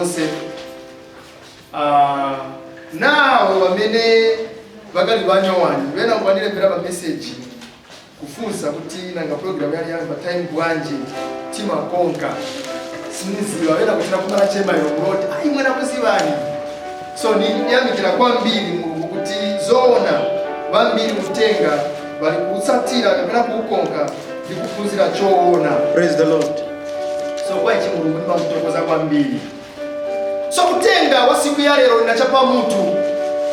Onse nawo vamene vakali vanyowani vena vanilembera mameseji kufunsa kuti nanga program yali yamba time bwanji, timakonka siniziva vena kuti nakumana chema yomuloti ayi mwena kuzivani. So niyamikira kwambiri Mulungu kuti zoona vambiri kutenga vali kutsatira kapena kuukonka ndi kuphunzira choona. Praise the Lord. So kwa ichi Mulungu ndimamutokoza kwambiri. So kutenga wa siku ya lero na chapamutu,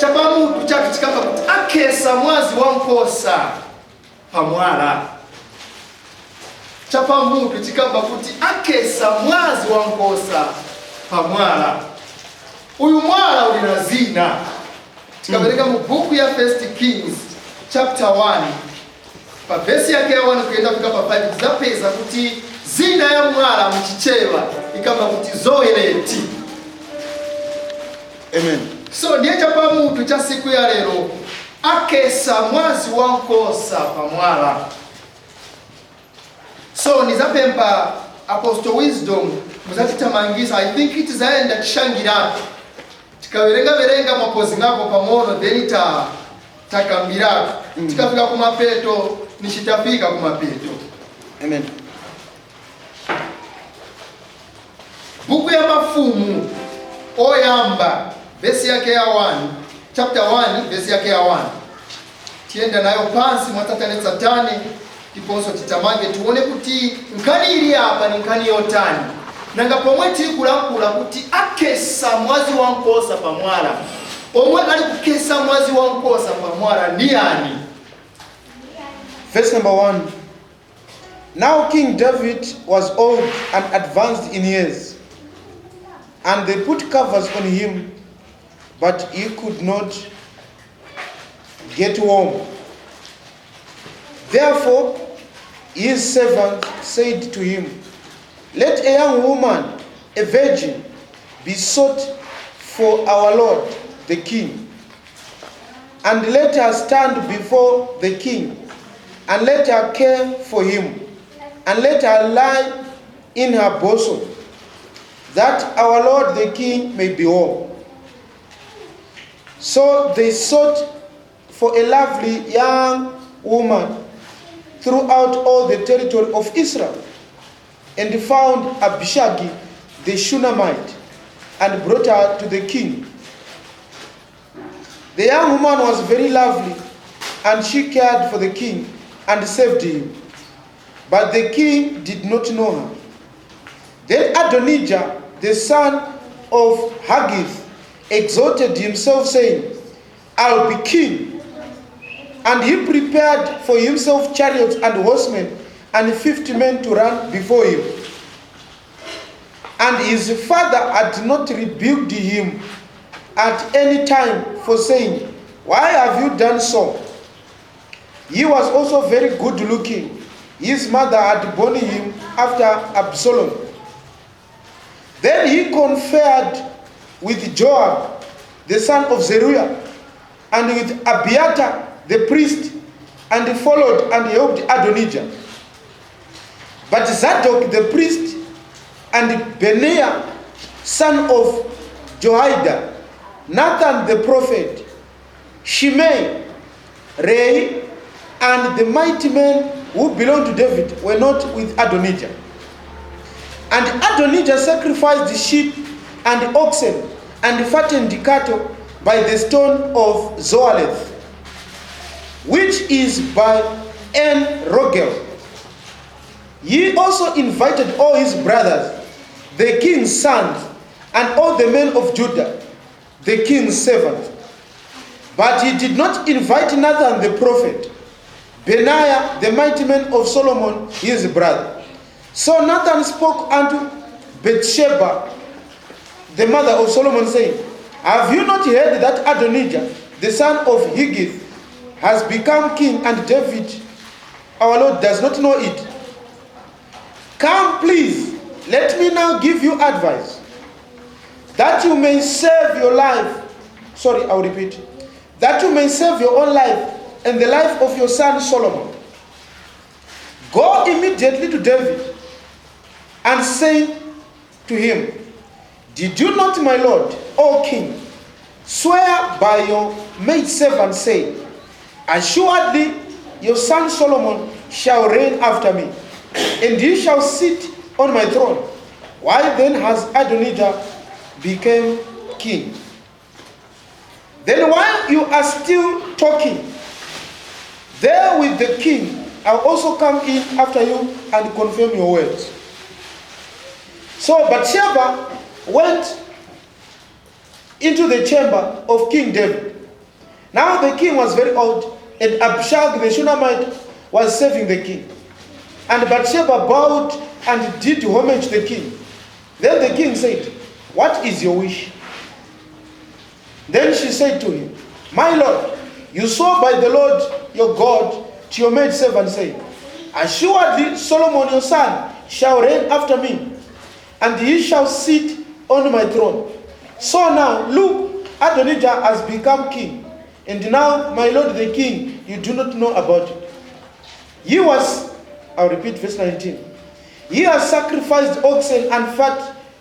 chapamutu chake chikamba kuti akesa mwazi wa nkosa pamwala. Chapamutu chikamba kuti akesa mwazi wa nkosa pamwala. Uyu mwala uli na zina. Tikapereka mu buku ya First Kings chapter 1 pa vesi yake ya 1 kuyenda kufika pa 5, tizapeza kuti zina ya mwala muchichewa ikamba kuti Zoeleti. Amen. So ndiye chapamutu cha siku ya lero, akesa mwazi wa nkosa pamwala. So nizapempa Apostle Wisdom muzatitamangisa. I think tizayenda tishangiratu, tikaverenga verenga mapozi ngako pang'ono, then takambiratu. Tikafika kumapeto, nichitafika kumapeto. Amen. Buku ya Mafumu oyamba, vesi yake ya 1, chapter 1, vesi yake ya 1, tiyenda nayo pansi mwatsatane tsatane, tiponso titamange tione kuti nkhani ili apa ni nkhani yotani. Nanga pomwe tili kulankhula kuti akesa mwazi wa nkosa pamwala, omwe ali kukesa mwazi wa nkosa pamwala ndi yani? Verse number 1. Now King David was old and advanced in years, and they put covers on him, but he could not get warm. Therefore, his servants said to him, "Let a young woman, a virgin, be sought for our lord the king, and let her stand before the king, and let her care for him, and let her lie in her bosom, that our lord the king may be warm." So they sought for a lovely young woman throughout all the territory of Israel, and found Abishag the Shunammite, and brought her to the king. The young woman was very lovely, and she cared for the king and served him. But the king did not know her. Then Adonijah, the son of Haggith, exalted himself, saying, "I'll be king." And he prepared for himself chariots and horsemen and 50 men to run before him. And his father had not rebuked him at any time for saying, "Why have you done so?" He was also very good looking. His mother had borne him after Absalom. Then he conferred with Joab, the son of Zeruiah, and with Abiathar the priest, and followed and helped Adonijah. But Zadok the priest and Benaiah, son of Jehoiada, Nathan the prophet, Shimei, Rei, and the mighty men who belonged to David were not with Adonijah. And Adonijah sacrificed the sheep and oxen and fattened the cattle by the stone of Zoheleth, which is by En Rogel. He also invited all his brothers, the king's sons, and all the men of Judah, the king's servants. But he did not invite Nathan the prophet, Benaiah, the mighty man of Solomon, his brother. So Nathan spoke unto Bathsheba, the mother of Solomon, saying, "Have you not heard that Adonijah, the son of Haggith, has become king, and David, our Lord, does not know it? Come, please, let me now give you advice, that you may save your life." Sorry, I'll repeat. "That you may save your own life and the life of your son Solomon. Go immediately to David and say to him, Did you not, my lord, O king, swear by your maidservant, saying, Assuredly your son Solomon shall reign after me, and he shall sit on my throne? Why then has Adonijah become king? Then while you are still talking there with the king, I'll also come in after you and confirm your words. So Bathsheba went into the chamber of King David. Now the king was very old, and Abishag the Shunammite was serving the king. And Bathsheba bowed and did homage to the king. Then the king said, What is your wish? Then she said to him, My lord, you swore by the Lord your God to your maidservant, saying, Assuredly Solomon your son shall reign after me, and he shall sit on my throne. So now, look, Adonijah has become king, and now, my lord the king, you do not know about it. He was, I'll repeat verse 19. He has sacrificed oxen and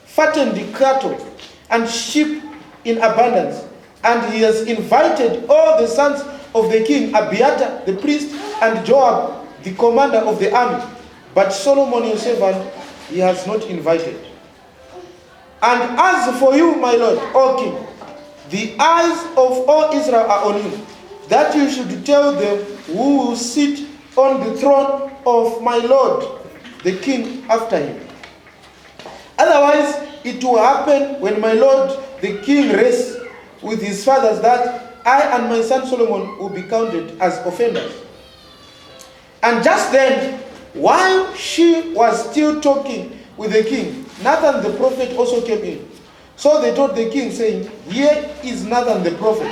fattened the cattle and sheep in abundance, and he has invited all the sons of the king, Abiathar the priest, and Joab the commander of the army. But Solomon your servant he has not invited. And as for you, my lord, O king, the eyes of all Israel are on you, that you should tell them who will sit on the throne of my lord, the king, after him. Otherwise, it will happen when my lord, the king, rests with his fathers, that I and my son Solomon will be counted as offenders. And just then, while she was still talking with the king, Nathan the prophet also came in. So they told the king, saying, Here is Nathan the prophet.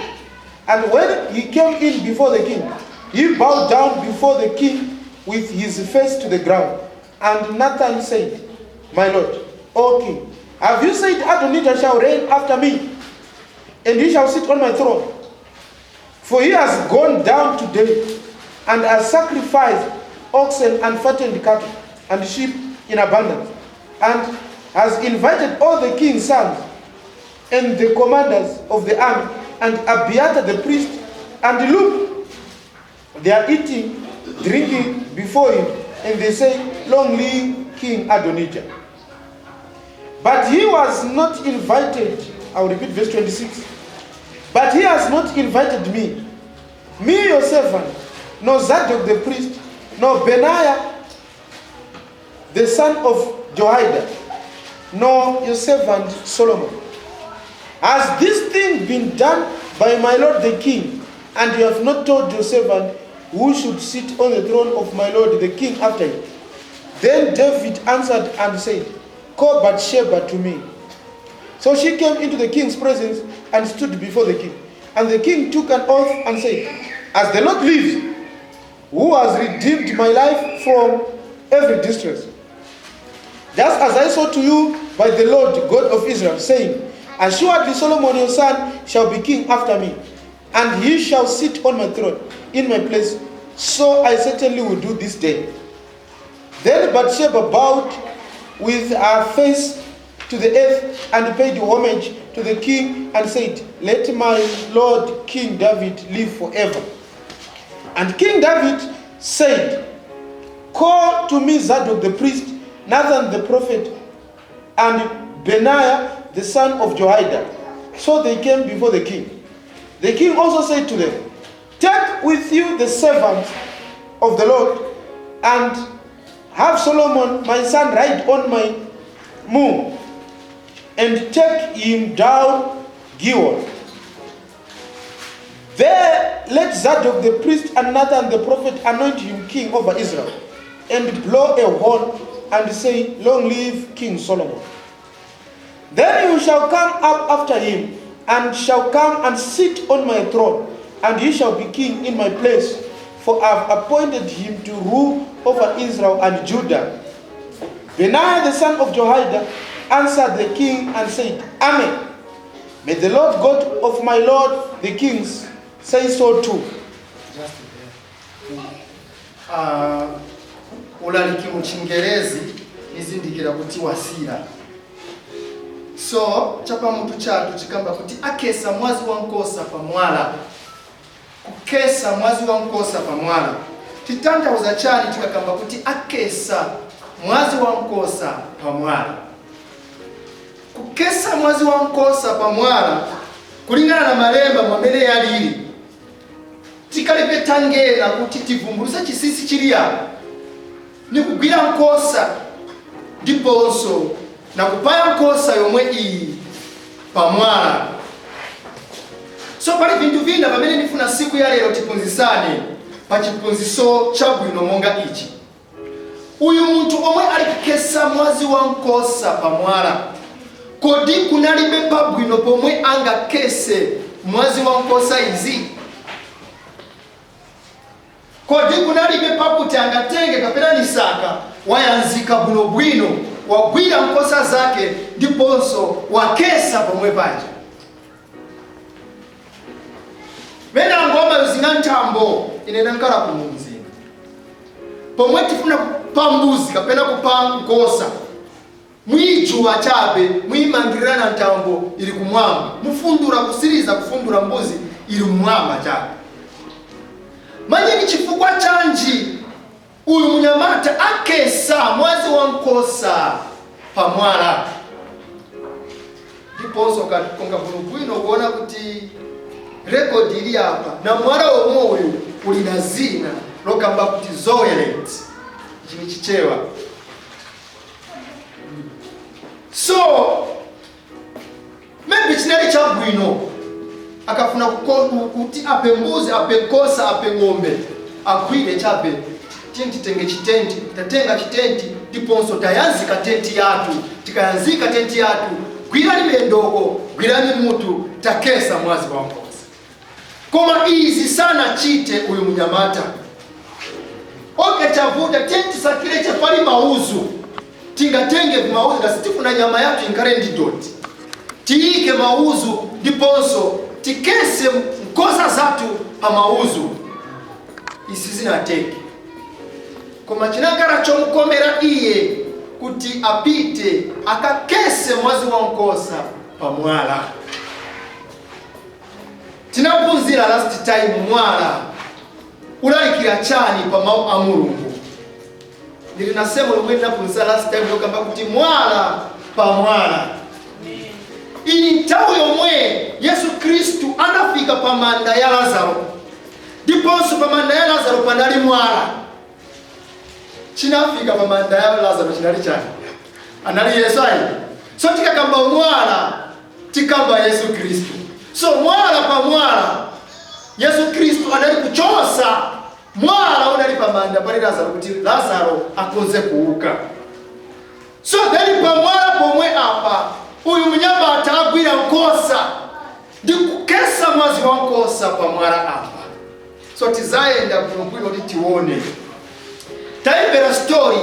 And when he came in before the king, he bowed down before the king with his face to the ground. And Nathan said, My lord, O king, have you said Adonijah shall reign after me, and he shall sit on my throne? For he has gone down today and has sacrificed oxen and fattened cattle and sheep in abundance, and has invited all the king's sons and the commanders of the army and Abiathar the priest. And look, they are eating, drinking before him, and they say, Long live King Adonijah. But he was not invited. I will repeat verse 26. But he has not invited me, me your servant, nor Zadok the priest, nor Benaiah the son of Jehoiada, nor your servant Solomon. Has this thing been done by my lord the king, and you have not told your servant who should sit on the throne of my lord the king after him? Then David answered and said, Call Bathsheba to me. So she came into the king's presence and stood before the king. And the king took an oath and said, As the Lord lives, who has redeemed my life from every distress, just as I swore to you by the Lord God of Israel, saying, Assuredly Solomon your son shall be king after me, and he shall sit on my throne in my place. So I certainly will do this day. Then Bathsheba bowed with her face to the earth and paid homage to the king and said, Let my lord King David live forever. And King David said, Call to me Zadok the priest, Nathan the prophet, and Benaiah the son of Jehoiada. So they came before the king. The king also said to them, Take with you the servant of the Lord, and have Solomon my son ride on my mule, and take him down Gihon. There let Zadok the priest and Nathan the prophet anoint him king over Israel, and blow a horn and say, Long live King Solomon. Then you shall come up after him, and shall come and sit on my throne, and he shall be king in my place, for I have appointed him to rule over Israel and Judah. Benaiah the son of Jehoiada answered the king and said, Amen. May the Lord God of my lord the kings say so too. Just there. Ulaliki mu Chingerezi izindikira kuti wasira. So chapamutu chathu chikamba kuti akesa mwazi wa nkosa pamwala. Kukesa mwazi wa nkosa pamwala titanthauza chani tikakamba kuti akesa mwazi wa nkosa pamwala? Kukesa mwazi wa nkosa pamwala, kulingana na malemba mwamene yalili, tikalipetangera kuti tivumbuluse chisisi chili apa, ni kugwira nkosa ndiponso na kupaya nkosa yomwe iyi pamwala. So pali vinthu vina pamene ndifuna siku ya lero tiphunzisane pa chiphunziso chabwino monga ichi. Uyu munthu omwe ali kukesa mwazi wa nkosa pamwala, kodi kunalibe pabwino pomwe angakese mwazi wa nkosa izi? Kodi kunalibe pakuti angatenge kapena nisaka wayanzika bwinobwino, wagwira nkosa zake ndiponso wakesa pomwe paja? Venango amayozinga nthambo. Ine nankala kumunzi, pomwe tifuna kupa mbuzi kapena kupa nkosa, mwijuwa chabe mwimangirira na ntambo ili kumwamba, mufundura kusiriza kufundura mbuzi ili mmwamba chabe. Manje ni chifukwa chanji uyu munyamata akesa mwazi wa nkosa pamwala? Ndiponso konga bwinobwino kuona kuti record ili apa na mwala omwe uyu uli na zina lokamba kuti Zoelet, chini Chichewa. So maybe chinali chabwino akafuna kuti ape mbuzi, ape nkosa, ape ng'ombe, agwire chabe, titenge chitenti, tatenga chitenti ndiponso tayanzika tenti yathu. Tikayanzika tenti yathu, gwirani mendoko, gwirani mutu, takesa mwazi wa nkosa. Koma izi sanachite uyu munyamata. Okay, chavuta, tentisakire chepali mauzu, tingatenge vimauzu ngasi tifuna nyama yathu inkale ndi doti, tiyike mauzu ndiponso tikese nkosa zathu pa mauzu. Izi zinateke, koma chinakala chomukomera iye kuti apite akakese mwazi wa nkosa pamwala. Tinaphunzira last time mwala ulalikira chani pa mawu a Mulungu. Ndili na semo lomwe ndinaphunzira last time lokamba kuti mwala pa mwala. Iyi nthawi yomwe Yesu Khristu anafika pa manda ya Lazaro, ndiponso pa manda ya Lazaro panali mwala. Chinafika pa manda ya Lazaro chinali chani? Anali Yesu ayi. So tikakamba mwala, tikamba Yesu Khristu. So mwala pa mwala, Yesu Khristu anali kuchosa mwala unali pa manda pali Lazaro kuti Lazaro akonze kuuka. So then pamwala pomwe apa uyu munyamata agwira nkosa ndi kukesa mwazi wa nkosa pamwala apa. So tizayenda bwinobwino kuti tione. Taimvera story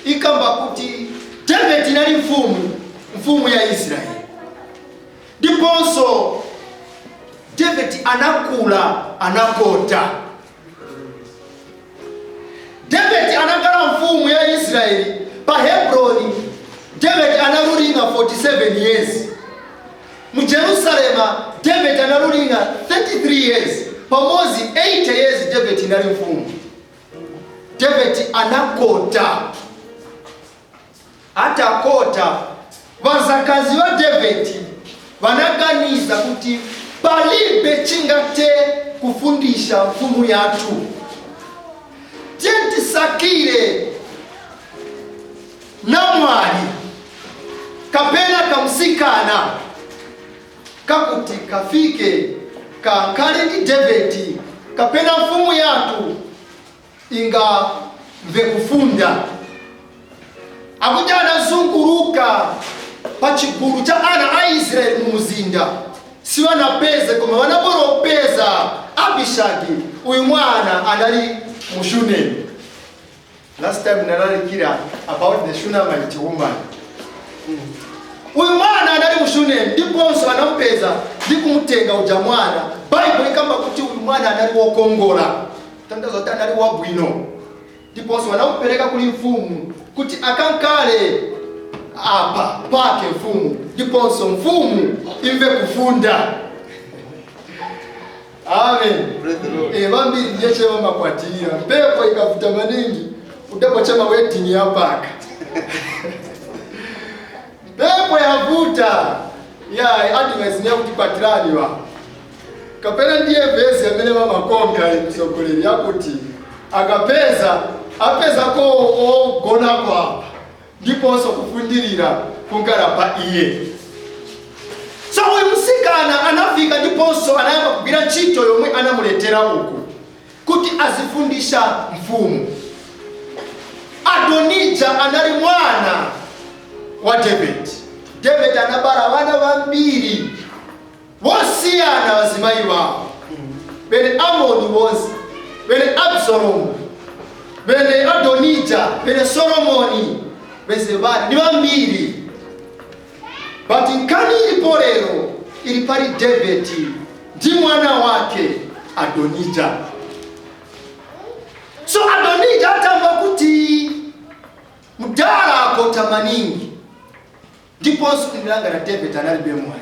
ikamba kuti David inali mfumu, mfumu ya Israeli, ndiponso David anakula, anakota. David anakhala mfumu ya Israeli pa Hebroni. David analulinga 47 years. Mu Jerusalema David analulinga 33 years. Pamozi 80 years David inali mfumu. David anakota. Atakota, vazakazi va David vanaganiza kuti palibe chingate kufundisha mfumu yathu, tiye namwali kapena kamsikana kakuti kafike kankale ndi David kapena mfumu yathu ingamve kufunda. Akuti anazunguluka pa chigulu cha ana a Israeli mu muzinda, siwanapeze, koma wanaporopeza Abishagi. Uyu mwana anali Mushunemi. Last time nalalikira about the Shunammite woman. Uyu mwana anali Mushunemi, ndiponso anampeza ndi kumutenga uja mwana. Bible ikamba kuti uyu mwana anali wokongola, tanthauza kuti anali wabwino, ndiponso anamupereka kuli mfumu kuti akankale Apa pake mfumu, ndiponso mfumu imve kufunda. Amen. Praise the Lord. Vambiri ndiye cheva makwatira, mpepo ikavuta maningi, udapo chema wedding yapaka. Mpepo yavuta ya advice ni yakuti kwatirani wa kapena ndiye vesi amene vamakonka msogoleri yakuti akapeza apezako ogonako apa, ndiponso kufundirira kunkala pa iye. So uyu msikana anafika ndiponso anayamba kugwira ntchito yomwe anamuletera uku kuti azifundisha mfumu. Adonija anali mwana wa David. David anabala vana vambiri vosiyana vazimayi vawo, bene Amoni wonse, bene Absalomu, bene Adonija, bene Solomoni, bese vana ni vambiri. But nkhani ilipo lero ili pali David ndi mwana wake Adonija. So Adonija atamva kuti mdala akota maningi, ndiponso ndilanga na David analibe mwayi.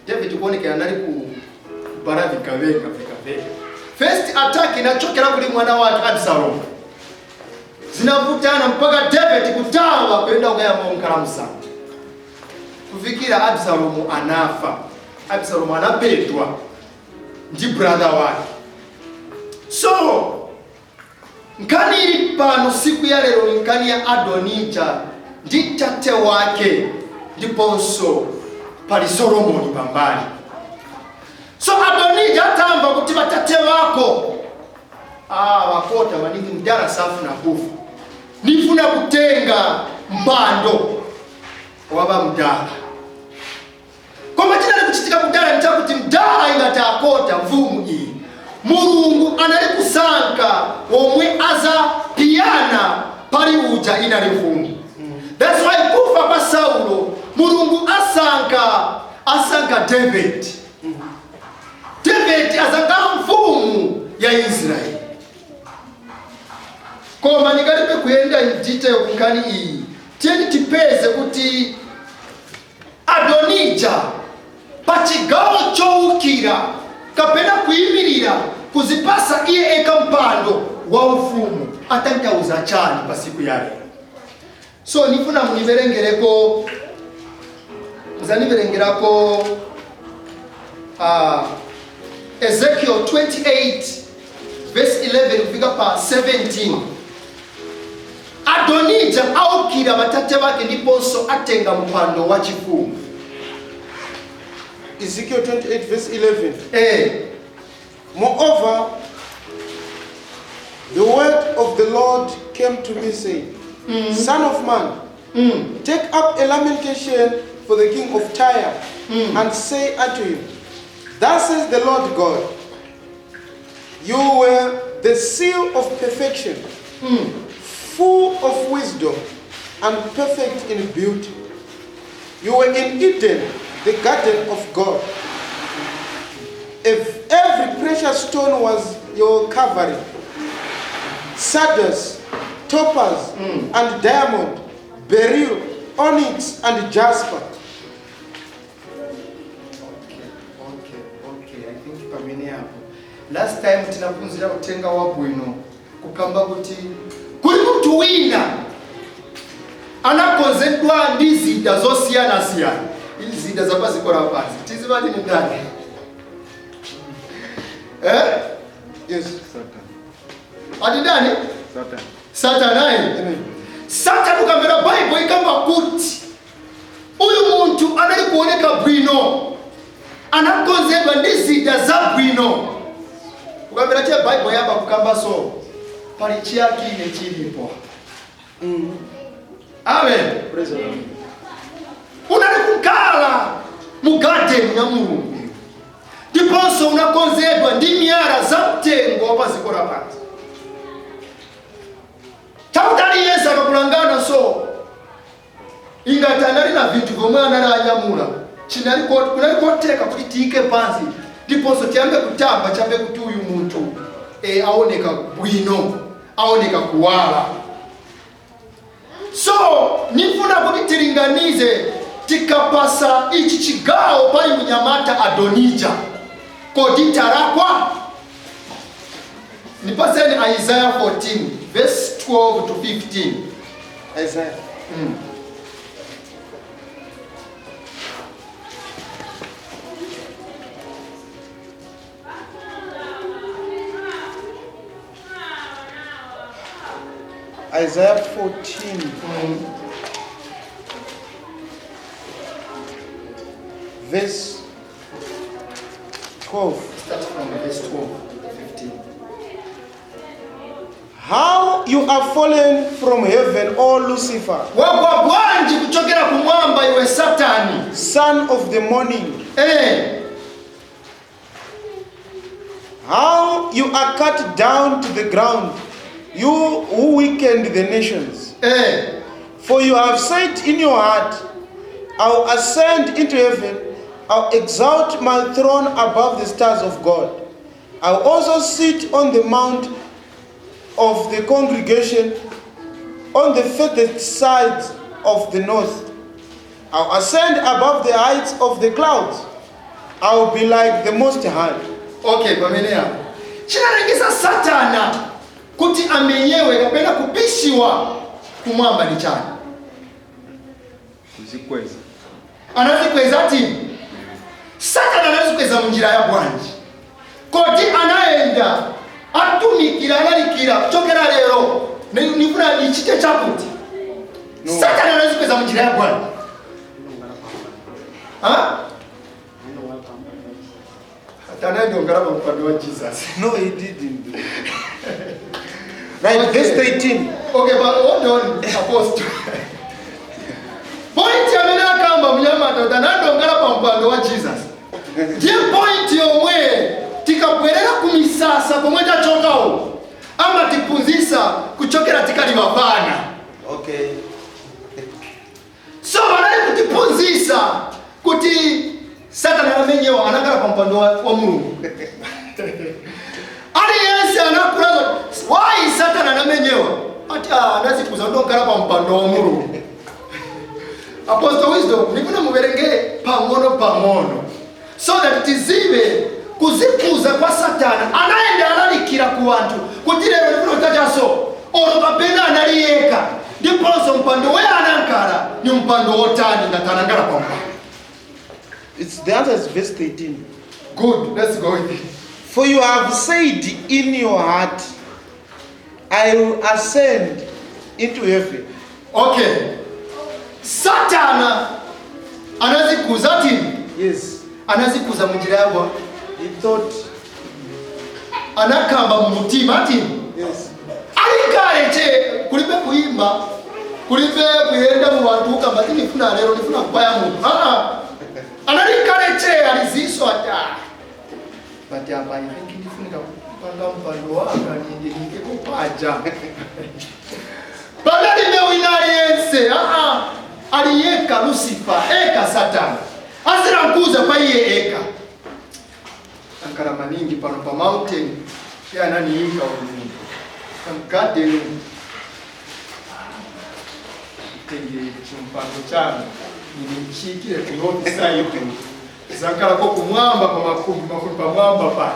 David kuonekera anali ku bara vikaveka vikaveka. First attack inachokera kuli mwana wake Absalom, zinavutana mpaka David kutawa kuyenda kukayamba kunkhala msanga kufikira Absalomu anafa. Absalomu anapetwa ndi brother wake. So nkhani ili pano siku ya lero ni nkhani ya Adonija ndi tate wake, ndiponso pali Solomoni pambali. So Adonija atamva kuti vatate wako vakota maningi, mdala safuna kufa, nifuna kutenga mpando waba mdala. Koma chinali kuchitika kudala nchakuti mdala ingati akota mfumu iyi, Mulungu anali kusankha womwe azapiyana pali uja inali mfumu. That's why kufa kwa Saulo, Mulungu asankha David. David asankha mfumu ya Israeli. Koma ndikalibe kuyenda in detail kunkhani iyi, tiyeni tipeze kuti Adonija pa chigawo chowukira kapena kuyimirira kuzipasa iye eka mpando wa ufumu atanthauza chani pa siku ya lero. So nifuna muniverengereko, muzaniverengerako Ezekiel 28 verse 11 kufika pa 17. Adonija aukira vatate vake ndiponso atenga mpando wa chifumu. Ezekiel 28, verse 11. Moreover, the word of the Lord came to me, saying, "Son of man, take up a lamentation for the king of Tyre, and say unto him, 'Thus says the Lord God, you were the seal of perfection, full of wisdom, and perfect in beauty. You were in Eden, the garden of God. If every precious stone was your covering, sardius, topaz, and diamond, beryl, onyx, and jasper.'" Okay, I think pamene apo last time tinaphunzira uthenga wabwino kukamba kuti kuli munthu wina anakonzedwa ndi zida zosiyanasiyana, izi zida zapaziko lapansi. Tizivati ni ndani, eh? Yes. Ati ndani? Satan. Satanayi. Amen. Satani, ukamvera Baibo ikamba kuti uyu munthu anali kuoneka bwino, anakonzedwa ndi zida zabwino. Ukamvera chiye Baibo yamba kukamba, so pali chiyakine chilipo. Amen. Praise the Lord. Unali kukhala mu garden ya Mulungu, ndiponso unakonzedwa ndi miyala za mtengo wa paziko lapansi, chakuti aliyense akakulangana so ingati anali na vinthu vomwe anali anyamula, kunali koteka kuti tiyike pansi ndiponso tiyambe kutamba chambe kuti uyu munthu aoneka bwino, aoneka kuwala. So nifuna kuti tilinganize, tikapasa ichi chigawo pali munyamata Adonija, kodi tarakwa? Nipaseni Isaiah 14 verse 12 to 15. Isaiah. Isaiah 14, verse 12. Start from verse 12 to 15. How you are fallen from heaven, O Lucifer, Wagwa bwanji kuchokera kumwamba iwe Satani, son of the morning. How you are cut down to the ground, you who weakened the nations. For you have said in your heart, I will ascend into heaven, I will exalt my throne above the stars of God. I will also sit on the mount of the congregation on the furthest side of the north. I will ascend above the heights of the clouds. I will be like the Most High. Okay, pamene apo chinalengeza Satana kuti amenyewe kapena kupishiwa kumwamba ni chani? Kuzikweza. Anazikweza ati Satana anazikweza munjira ya bwanji? Kodi anaenda atumikira, analikira kuchokera lero nifuna nichite chakuti? No. Satana anazikweza munjira ya bwanji? Ha? Satana ndio ngarama mpando wa Jesus. No, he didn't. Right, Okay. Verse 13. Okay, but hold on, Apostle. Point amene akamba mnyamata kuti anandongala pa mpando wa Jesus. Ndiye point yomwe tikabwerera ku misasa komwe tachokawo amatiphunzitsa kuchokera tikali mapana. So vanali kutiphunzitsa kuti Satana amenyewa anakhala pa mpando wa Mulungu. Aliyense anakula why Satana anamenyewa ati anazikuza ndokhala pa mpando wa Mulungu. Apostle Wisdom, ndifuna muverenge pang'ono pang'ono so that tizive kuzikuza kwa Satana. Anaenda alalikira ku anthu kuti lero ndifuna kutachaso olo kapena analiyeka ndiponso mpando we anankhala ni mpando wotani ngati anangala pa mpando. The answer is verse 13. Good, let's go with it. For you have said in your heart, I will ascend into heaven. Okay. Satana anazikuza ati? Yes. Anazikuza munjira yabo. He thought. Anakamba mu mutima ati? Yes. Alikale che kulibe kuimba, kulibe kuyenda mu bantu kamba ati nifuna lero nifuna kupaya mu. Analikale che aliziso ata. But apa I think ndifunika kupanga mpando wanga niende nike kupaja. Panali wina aliyense, aliyeka Lucifer, eka Satana. Azira nkuza pa iye eka. Ankara maningi pano pa mountain, ya nani yika umuntu. Garden. Tenge chimpando chanu, nilichikire ku north side. Zankala ko kumwamba pa makumbi, makumbi pa mwamba paja.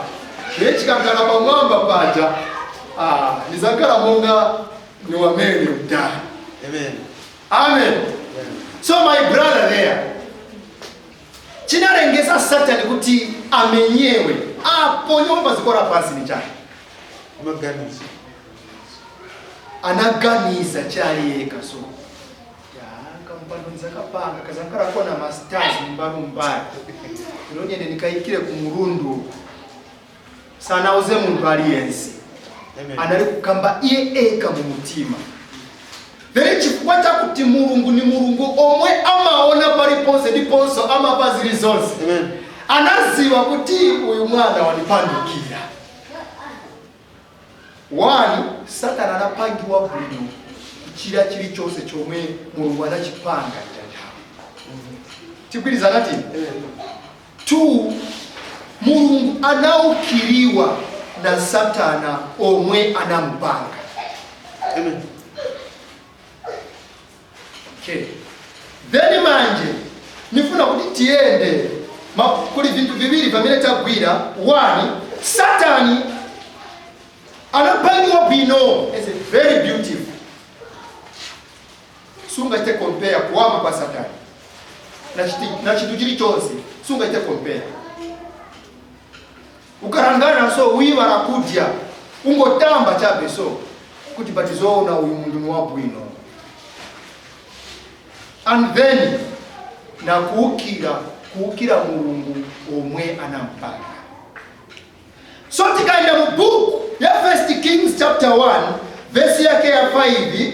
Nechikankala pa mwamba paja. Nizankala monga ni wamene mdani. Amen. Amen. So my brother there, chinalengeza Satani kuti amenyewe aponyewe pazikora pasi ni chake. Amaganiza. Anaganiza chali yeka so. Ya kampando nzakapanga kazankala kona masters mbaru mbaya. Ndonyene nikaikire ku murundu. Sana uze muntu aliyense. Amen. Anali kukamba iye eka mu mutima. Vere chifukwa chakuti Mulungu ni Mulungu omwe amaona paliponse ndiponso amapa zili zonse. Amen. Anaziwa kuti uyu mwana wanipandukira. One, Satana anapangiwa bwino kuchira chilichonse chomwe Mulungu anachipanga chanjawo. Tigwirizana ti? Amen. 2, Mulungu anaukiriwa na Satana omwe anampanga. Amen. Then manje nifuna kuti tiyende kuli vinthu viwiri pamene tagwira. One, Satani anapangiwa bwino, is very beautiful. Sungachite compare kuwama kwa Satani na chinthu chilichonse, sungachite compare. Ukarangana so wiwala kudya, ungotamba chabe so kuti batizoona uyu munthu ni wabwino. And then na kuukira Mulungu omwe anampanga. So tikaenda mu book ya First Kings chapter 1 verse yake ya 5,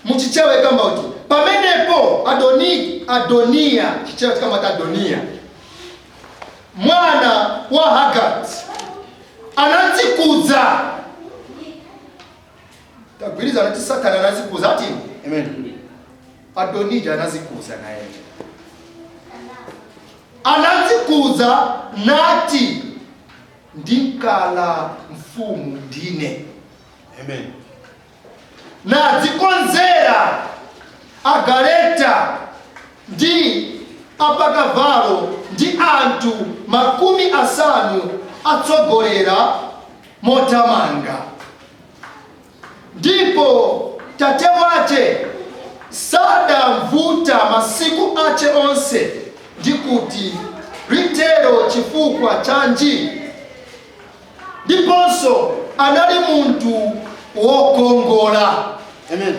muchichewa ikamba kuti pamenepo Adoniya, Chichewa chikamba kuti Adoniya mwana wa Hagat anadzikuza. Tagwiriza nati Satani anadzikuza ati? Amen. Adonija anazikuza naye, anazikuza nati, "Ndinkala mfumu ndine." Amen. Nadzikonzera agaleta ndi apakavalo ndi anthu 50 atsogolera motamanga. Ndipo tate wace sadamvuta masiku ace onse ndi kuti, "Litero chifukwa chanji?" Ndiponso anali munthu wokongola. Amen.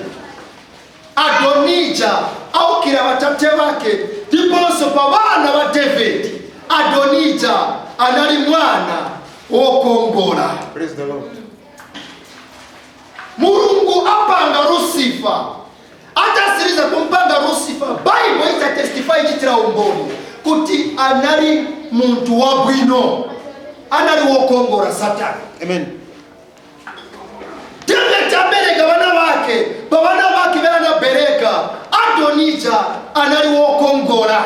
Adonija aukira vatate vake. Ndiponso pa vana va David, Adonija anali mwana wokongola. Praise the Lord. Mulungu apanga Lucifer. Atasiriza kumpanga Lucifer, Bible ita testify, ichitira umboni kuti anali munthu wabwino, anali wokongola Satani. Amen. David abereka vana vake. Pa vana vake veanabereka, Adonija anali wokongola,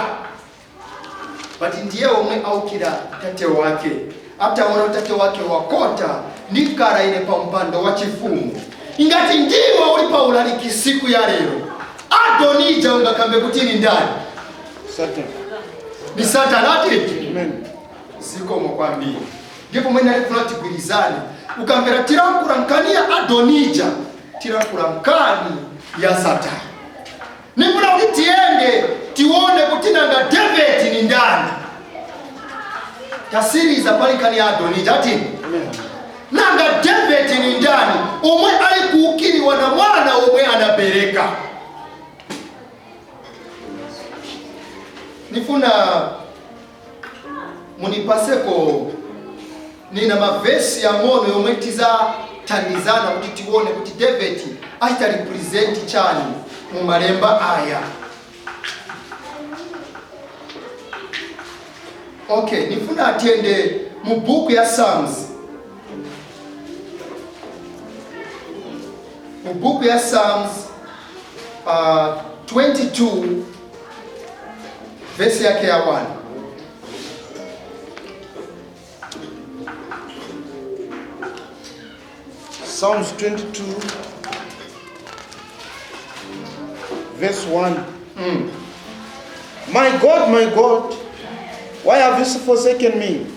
but ndiye omwe aukira tate wake. Ataona tate wake wakota, "Ndikhala ine pa mpando wa chifumu." Ingati ndiwe uli pa ulaliki siku ya lero, Adonija ungakambe kuti ni ndani? Satan. Ni Satani ati? Amen. Zikomo kwambiri. Ndipo mwene alifuna tigwirizane. Ukamvera tilankhula nkani ya Adonija, tilankhula nkani ya Satani. Nifuna kuti tiyende tione kuti nanga David ni ndani. Tasiriza pali nkani ya Adonija ati? Amen. Nanga David ni ndani omwe ali kuukiriwa na mwana omwe anabereka? Nifuna munipaseko, nina mavesi yang'ono yomwe tizathandizana kuti tione kuti David achita represent chani mu malemba aya. Okay, nifuna atiyende mu buku ya Psalms, mu buku ya Psalms 22 vesi yake ya 1. Psalms 22, verse 1. My God, my God, why have you forsaken me?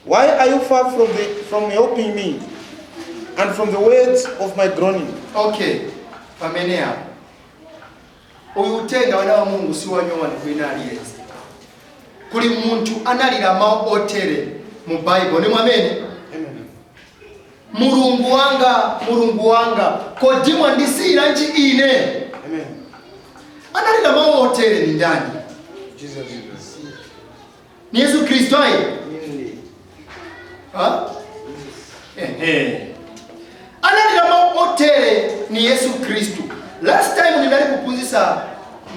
Why are you far from helping me and from the words of my groaning? Okay, pamene apo uyu utenga, wana wa Mulungu, si wanyowani kwina aliyense. Kuli munthu analira mawu otere mu Baibo, ni mwamene? Amen. "Mulungu wanga, Mulungu wanga, kodi mwandisiyiranji ine?" Amen. Analira mawu otere ni ndani? Jesus. Ni Yesu Kristo ayi? Ha? Ehe. Analira mawu otere ni Yesu Kristu. Last time ndinali kuphunzitsa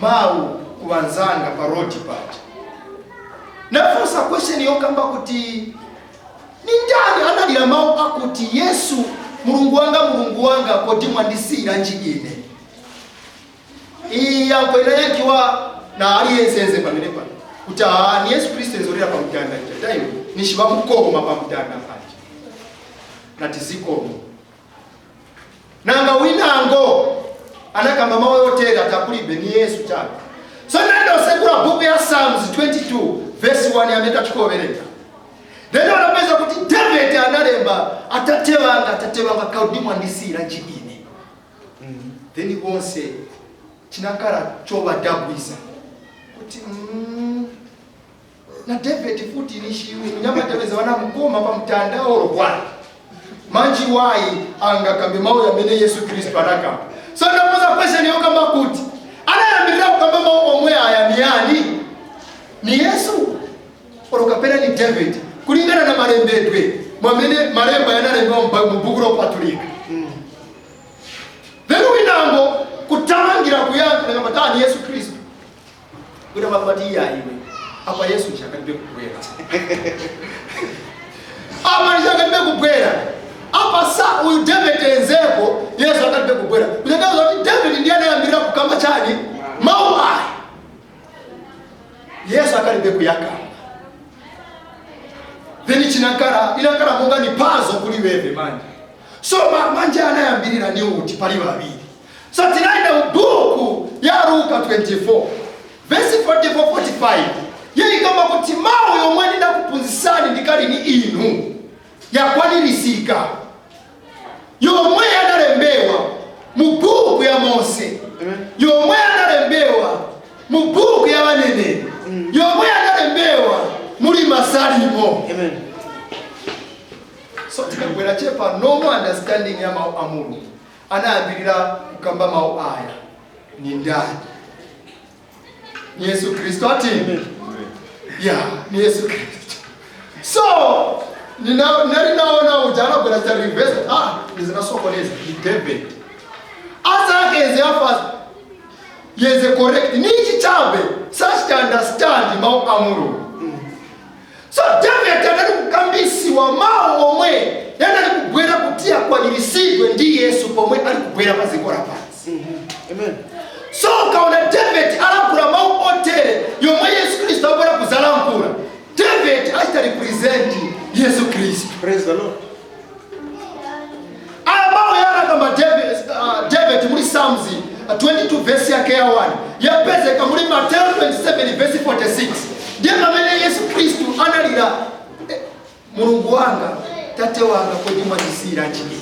mawu kuwanzanga pa road paja, nafunsa question yokamba kuti ni ndani analira mawu akuti, "Yesu, Mulungu wanga, Mulungu wanga, kodi mwandisiyiranji ine?" Iyi yankho inayankiwa na aliyensenze pamene pano kuti aa, ni Yesu Kristu enzolera pamtanda ija time nishivamukoma pamtanda paja. Nati zikomo. Nanga winango? Anakamba mawu yotera takulibe ni Yesu chabe. So nenda osekula buku ya Psalms 22 verse 1 yamene tachikovereka. Then anapeza kuti David analemba, "Atate wanga, atate wanga, kodi mwandisiyira ine?" Then bonse chinakhala chovadabwisa kuti na David futi nishiwi nyamateveza vanamukoma pamtanda olo bwana manji wayi angakambe mawu yamene Yesu Kristu anakamba. So ndamuza question yokamba kuti anayambirira kukamba mawu omwe aya ni yani? Ni Yesu olo kapena ni David, kulingana na malembedwe mwamene malemba yanalembewa mu buku lopatulika? Then winango kutamangira kuyankha nakamba tani Yesu Kristu, kuti makambati iya iwe, apa Yesu chakalibe kubwera, apa chakalibe kubwera apa. Sa uyu David enzeko, Yesu akalibe kubwera, kutanthauza kuti David ndiye anayambirira kukamba chani? Mawu aya. Yesu akalibe kuyakamba. Then chinakala inakala monga ni puzzle kuli weve manje. So manje anayambirira ni uti pali vaviri? So tinaenda mubuku ya Luka 24 verse 44 45, yeyi kamba kuti mawu yomwe ndinakuphunzitsani ndikali ni inu yakwanirisika, yomwe yanalembewa mu buku ya Mose, yomwe yanalembewa mu buku ya vaneneri, yomwe yanalembewa muli Masalimo. Amen. So tikabwera chepa normal understanding ya mawu a Mulungu, anayambirira kukamba mawu aya ni ndani? Ni Yesu Kristo ati ya ni Yesu Kristo. So nali naona uja anabwera cha reverse, ah, ndizinasokoneza, ni David azakeze afa yeze correct nichi chabe such to understand mawu a Mulungu. So David anali kukambisiwa mawu omwe yanali kubwera kuti akwaniritsidwe ndi Yesu pomwe ali kubwera pa dziko lapansi. Amen. So ukaona David alankhula mawu otere yomwe Yesu Khristu abwera kuzalankhula, David achita represent Yesu Khristu. Praise the Lord. Aya mawu yanakamba David, David muli Psalms 22 verse yake ya 1 yapezeka muli Mateo 27 verse 46, ndiye pamene Yesu Khristu analira, "Eh, Mulungu wanga, tate wanga, kodi mwandisiyira ine?"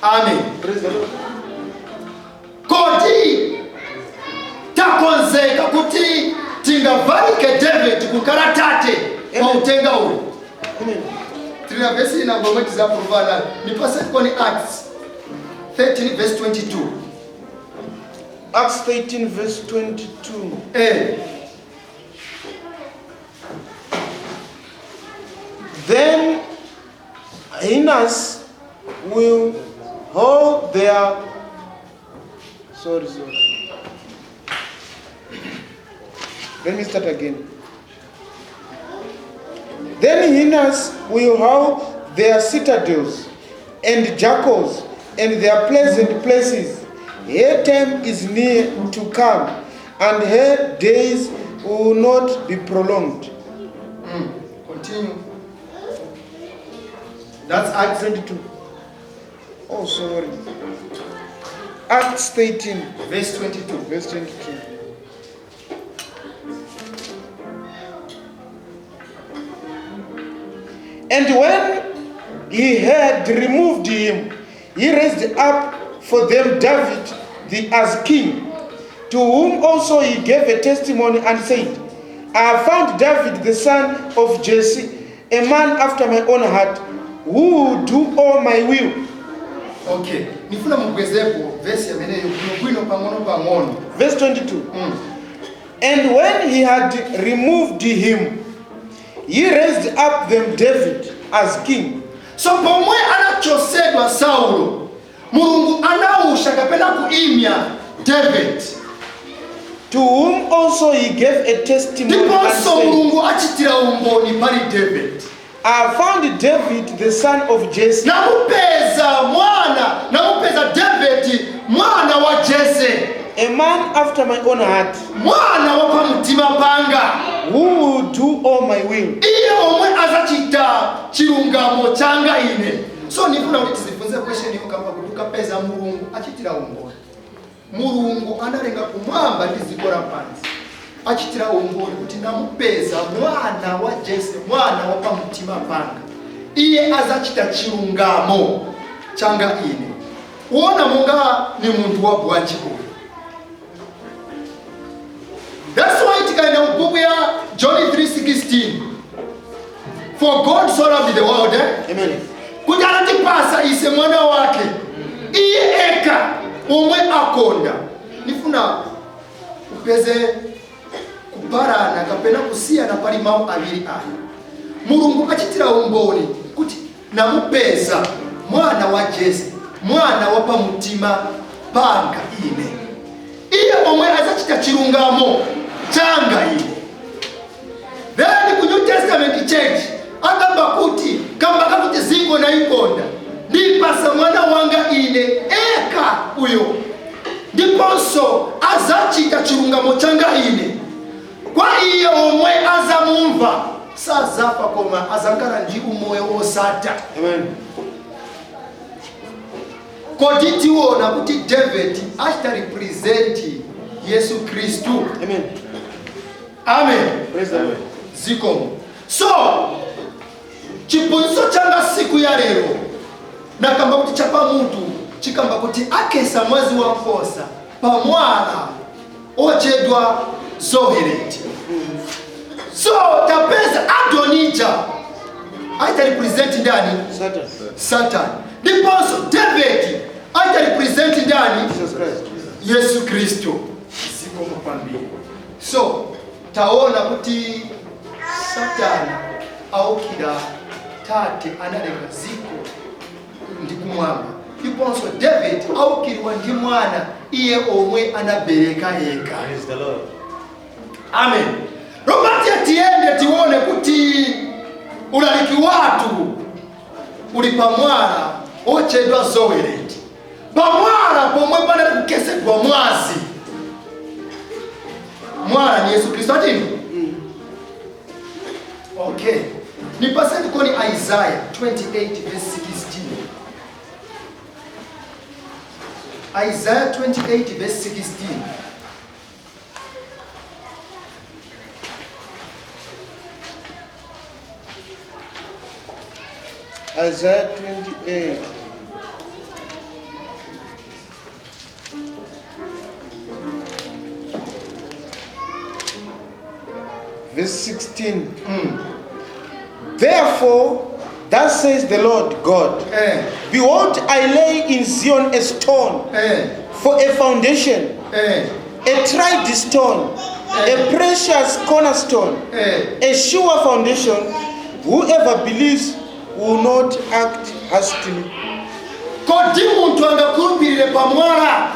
Amen. Praise the Lord. Kodi takonzeka kuti tingavalike David kukhala tate wa utenga uyu? Amen. Tilina vesi ina ngomwe tizaprova nayo, nipase koni Acts 13 verse 22. Acts 13, verse 22. Eh. Then hyenas will hold their. Sorry, sorry. Let me start again. Then hyenas will howl their citadels and jackals and their pleasant places. Her time is near to come, and her days will not be prolonged. Continue. That's Acts 22. Oh, sorry. Acts 13, verse 22. Verse 22. And when he had removed him, he raised up for them David the as king, to whom also he gave a testimony and said, "I have found David the son of Jesse, a man after my own heart, who will do all my will." Okay, nifuna mubwezepo vesi yameneyo bwino bwino pang'ono pang'ono. Verse 22. And when he had removed him, he raised up them David as king, So pomwe anachosedwa Saulo, Mulungu anausha kapena kuimya David, to whom also he gave a testimony and ndiponso said, Mulungu achitira umboni pali David, "I have found David the son of Jesse, namupeza mwana, namupeza David mwana wa Jese, a man after my own heart, mwana wa pamtima panga, who will do all my will." Iye omwe azacita chilungamo changa ine. So nifuna kuti tizifunze question yokamba kuti ukapeza Mulungu achitira umboni. Mulungu analenga kumwamba ndi dziko lapansi, achitira umboni kuti namupeza mwana wa Jese, mwana wa pamtima panga, iye azachita chilungamo changa ine. Uona monga ni munthu wa bwanji uyu. That's why tikaenda mubuku ya John 3:16, "For God so loved the world," eh? Amen. Kuti anatipasa ise mwana wake iye eka omwe akonda. Nifuna upeze kuparana kapena kusiyana pali mawu awiri aya. Mulungu achitira umboni kuti namupeza mwana wa Jese, mwana wa pamutima panga ine, iye omwe azachita chilungamo changa ine. Then ku New Testament Church akamba kuti kamba kakuti ziko naikonda, ndipasa mwana wanga ine eka uyo, ndiponso azacita chilungamo changa ine. Kwa iye omwe azamumva sazafa, koma azankhala ndi umoyo wosatha. Amen. Kodi tiona kuti David achita represent Yesu Khristu? Amen. Amen. Praise the Lord. Zikomo. So chiphunzitso changa siku ya lero nakamba kuti chapamutu chikamba kuti akesa mwazi wa nkhosa pamwala ochedwa Zohereti. So tapeza Adonija aita represent ndani? Satan. Satan. Ndiponso David aita represent ndani? Jesus Christ. Yesu Kristo. Zikomo kwambiri. So taona kuti Satana aukira tate analenga ziko ndi kumwamba, ndiponso David aukiriwa ndi mwana iye omwe anabereka yekha. Praise the Lord. Amen. Robert, tiende tione kuti ulaliki watu uli pamwala ochedwa Zohereti, pamwala pomwe panali kukesedwa mwazi. Mwala ni Yesu Kristo, atini? Okay, nipaseni koni Isaiah 28 verse 16. Isaiah 28 verse 16. Isaiah 28. Verse 16. Therefore, thus says the Lord God, Behold, I lay in Zion a stone for a foundation, a tried stone, a precious cornerstone, a sure foundation. Whoever believes will not act hastily. Kodi munthu angakhulupirire pamwala?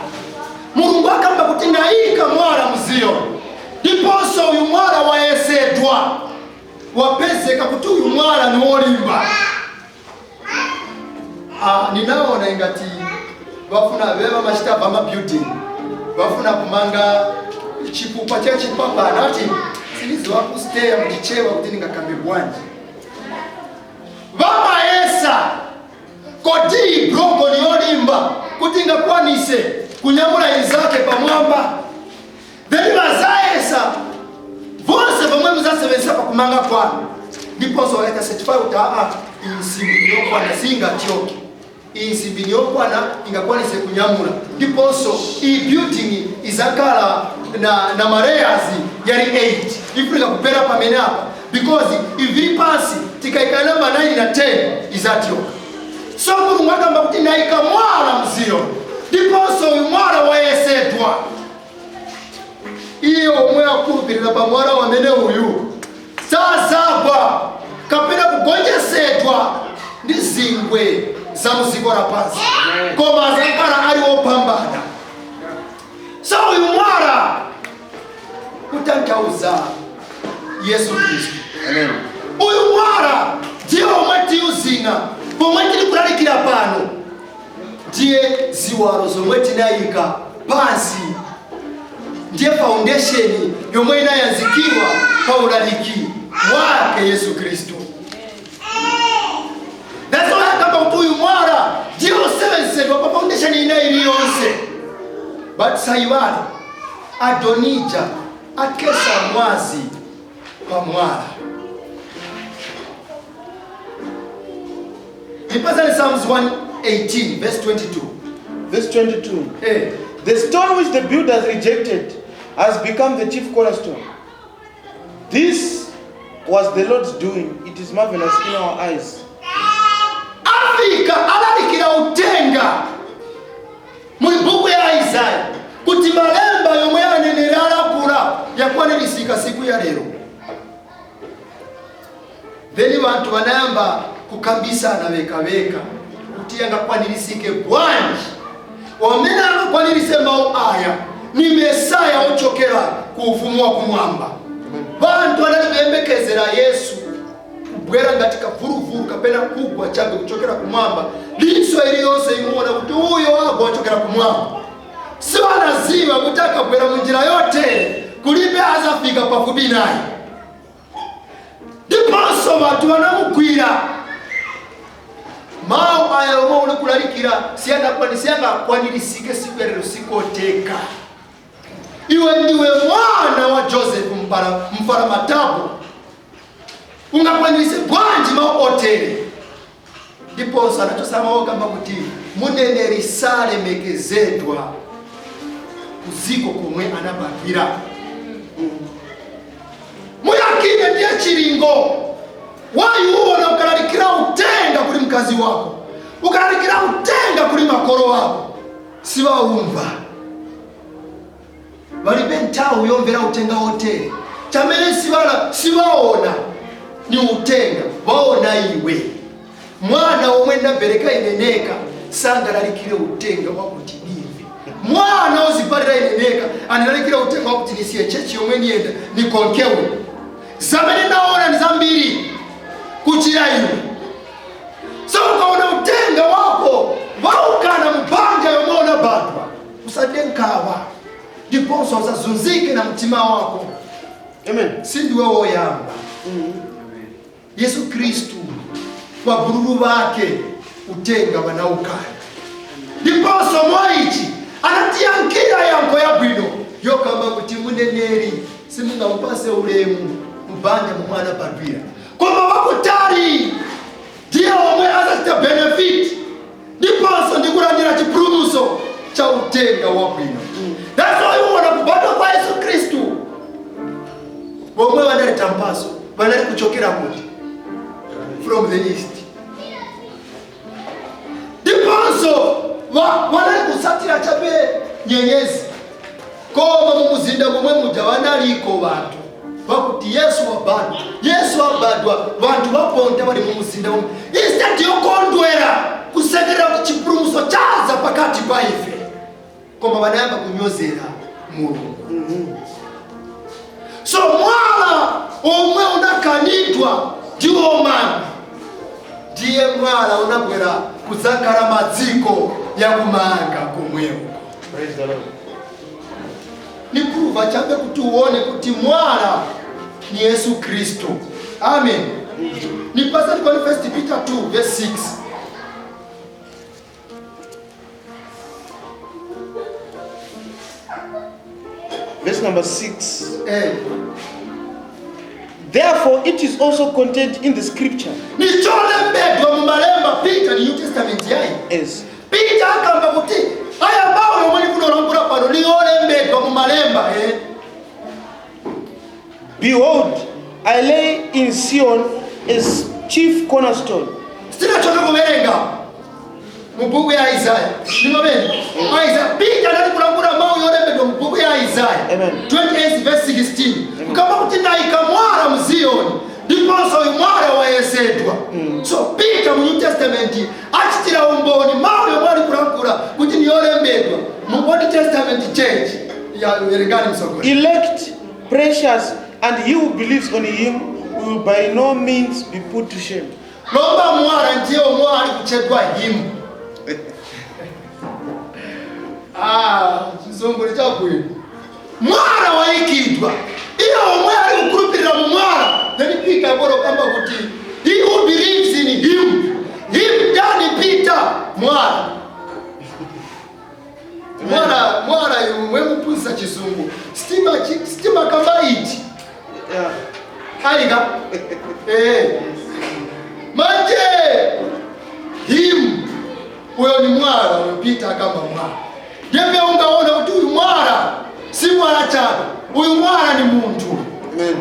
Mulungu akamba kuti ndayika mwala mZiyoni, ndiponso uyu mwala wayesedwa, wapezeka kuti uyu mwala ni wolimba. Ah, ninaona ingati vafuna veva machita vama building, vafuna kumanga chipupa cha chipapana, ati siliziwa kusteya muchichewa kuti ningakambe bwanji. Vamayesa kodi broko ni yolimba kuti ingakwanise kunyamula inzake pamwamba. Then vazayesa vonse vamwe muzasevenzesa pakumanga kwanu, ndiponso wakaita certify kuti aa, insimbi niyokwana, singatyoke, insimbi niyokwana, ingakwanise kunyamula, ndiponso iyi building izakhala na ma layers yali 8, ifunika kupera pamene apa because ivili pansi tikaika namba 9 na 10 izatyoka. So Mulungu akamba kuti ndayika mwala mZiyoni, ndiponso uyu mwala wayesedwa. Iye omwe akhulupirira pamwala wamene uyu sazagwa kapena kugonjesedwa ndi zingwe za muziko lapansi, koma azakhala ali wopambana. So uyu mwala kutanthauza Yesu Khristu. Amen. Uyu mwala ndiye omwe tiyuzinga pomwe tili kulalikira pano, ndiye ziwalo zomwe tinayika pansi, ndiye foundation yomwe inayanzikiwa pa ulaliki wake Yesu Khristu. That's why akamba kuti uyu mwala But sayiwale Adonija akesa mwazi pa mwala. Nipasani Psalms 118 verse 22. Verse 22. The stone which the builders rejected has become the chief cornerstone. This was the Lord's doing. It is marvelous in our eyes. Afika alalikira utenga muli buku ya Isaya kuti malemba yomwe aneneri alakula yakwanirisika siku ya lero. Then vantu vanayamba kukambisana vekaveka kuti yangakwanirisike bwanji. Wamene angakwanirise mawu aya ni Mesaya ochokera ku ufumu wa kumwamba. Vantu anali kuyembekezera Yesu kubwera ngati kavuruvuru kapena kugwa chabe kuchokera kumwamba. Liso iliyonse imuona kuti uyo agwa ochokera kumwamba. Siwanaziva kuti akabwera munjira yotere kulibe azafika pafupi naye. Ndiponso vantu vanamugwira. Mawu aya omwe ulikulalikira siyangakwanirisike siku ya lero sikoteka. Iwe ndiwe mwana wa Joseph mfaramatabu, ungakwanirise bwanji mawu otere. Ndiponso anachosama kamba kuti muneneri salemekezedwa kuziko komwe anabadwira. Muyakine ndiye chiringo. Wayuona ukalalikira utenga kuli mkazi wako, ukalalikira utenga kuli makolo wako, siwaumva. Walibe nthawi yomvera utenga otere. Chamene siwaona ni utenga, waona iwe. Mwana omwe ndabereka ineneka sangalalikire utenga wakuti nive. Mwana ozipalira ineneka analalikira utenga wakuti nisiye chechi yomwe niyenda nikonkewe. Zamene naona ni zambiri kuchira iwe. So ukaona utenga wako waukana mpanja yomwe unabadwa, usade nkawa. Ndiponso usazunzike na mtima wako. Amen. Sindiwe woyamba. Yesu Kristu wabululu bake utenga wanaukana. Ndiponso mwaichi anatiyankira yanko yabwino yokamba kuti muneneri simungamupase ulemu mubanja mumwana badwira. Koma wakutali ndiye omwe azachita benefit. Ndiponso ndikulandira chipulumutso cha utenga wabwino. That's why uona kubadwa kwa Yesu Kristu bomwe wanaleta mpaso wanali kuchokera kuti from the east. Ndiponso wanali kusatira chabe nyenyezi. Koma mumuzinda momwe muja wanaliko bantu bakuti Yesu wabadwa, Yesu wabadwa, bantu baponta bali mumuzinda momwe. Instead yokondwera kusekerera kuchipulumutso chaza pakati pa ife, koma banayamba kunyozera Mulungu. So mwala omwe unakanidwa ndiwo manga, ndiye mwala unabwera kudzakhala madziko yakumanga komweko. Praise the Lord. Nikuva chabe kuti uone kuti mwala ni Yesu Kristo. Amen. Nipasa kwa 1 Peter 2 verse 6. Verse number 6. Therefore it is also contained in the scripture. Nicholembedwa mumalemba Peter ni New Testament yayi. Yes. Peter akamba kuti aya mawu yomwe ndikulolambula pano liyolembedwa mumalemba. Behold, I lay in Sion a chief cornerstone. Sinachoka kuwerenga mu buku ya Isaiah. Nimamene. Isaiah Peter anali kulambula mawu yolembedwa mu buku ya Isaiah. Amen. 28 verse 16. Kama kuti ndayika mwala mu Ziyoni, ndiponso mwala wayesedwa. So Peter mu New Testament achitira umboni mawu yomwe ali kulambula kuti niyolembedwa mu Old Testament church ya werengani msogolo. Elect, precious, and he who believes on him will by no means be put to shame. Lomba mwala ndiye omwe ali kuchedwa him. Chizungu ni chabwino. Mwala waikidwa. Iyo omwe ali kukhulupirira mu mwala. Then Peter aboro kamba kuti he who believes in him, him dani Peter mwala. Mwala mwala Ayika eh manje him uyo ni mwala uyo Peter kama mwala ndembe ungaona kuti uyu mwala si mwala chabe, uyu mwala ni muntu. Amen.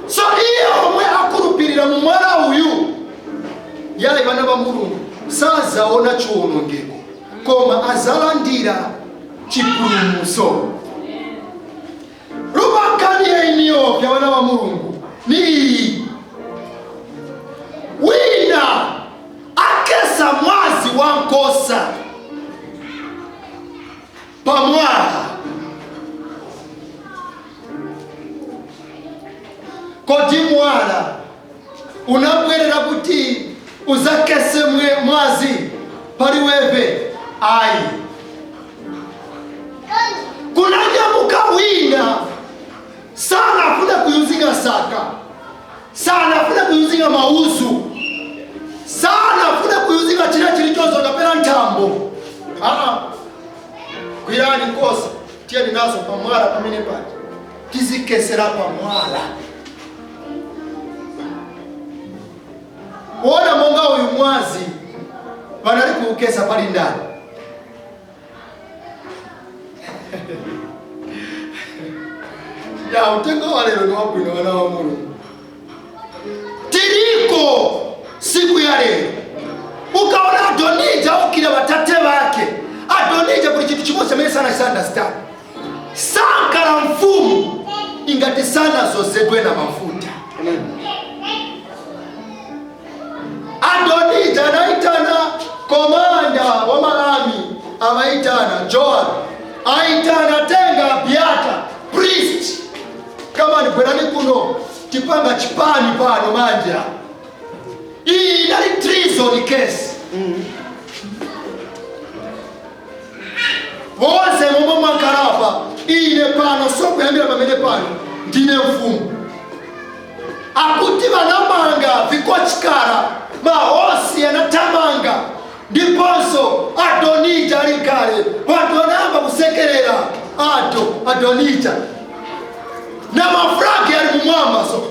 So iye omwe akulupirira mu mwala uyu yale bana ba Mulungu sazaona chiwonongeko koma azalandira chipulumutso. Rubakani iniyo vya bana ba Mulungu ni iyi wina akesa mwazi wa nkosa pamwala kodi mwala unabwerera kuti uzakese mwazi paliweve ayi kunanyamuka wina sana afuna kuyuzinga saka sana afuna kuyuzinga mauzu sana afuna kuyuzinga china chilichonso kapena nthambo kwirani nkosa tiyeni nazo pamwala pamene paja tizikesera pamwala. Kuona monga uyu mwazi vanali kuukesa pali ndani. Ya utengo wa lero ni wabwino wana wa Mulungu. Tiriko siku ya lero ukaona Adonija ukila watate wake Adonija kuli chintu chimodzi chamene sana understand sankala mfumu ingati sana zozedwe na mafuta. Amen. Adonija anaitana komanda wa malami amaitana Joab aitana tenga Abiata priest kama ni kuno tipanga chipani pano manja iyi inali treason case. Wonse momwe mwakalapa ine pano sokuyambira pamene pano ndine mfumu akuti vanamanga vikochikara mahosi anatamanga ndiponso Adonija ali kale vantu vanayamba kusekerera Adonija na mafragi ali mumwamba so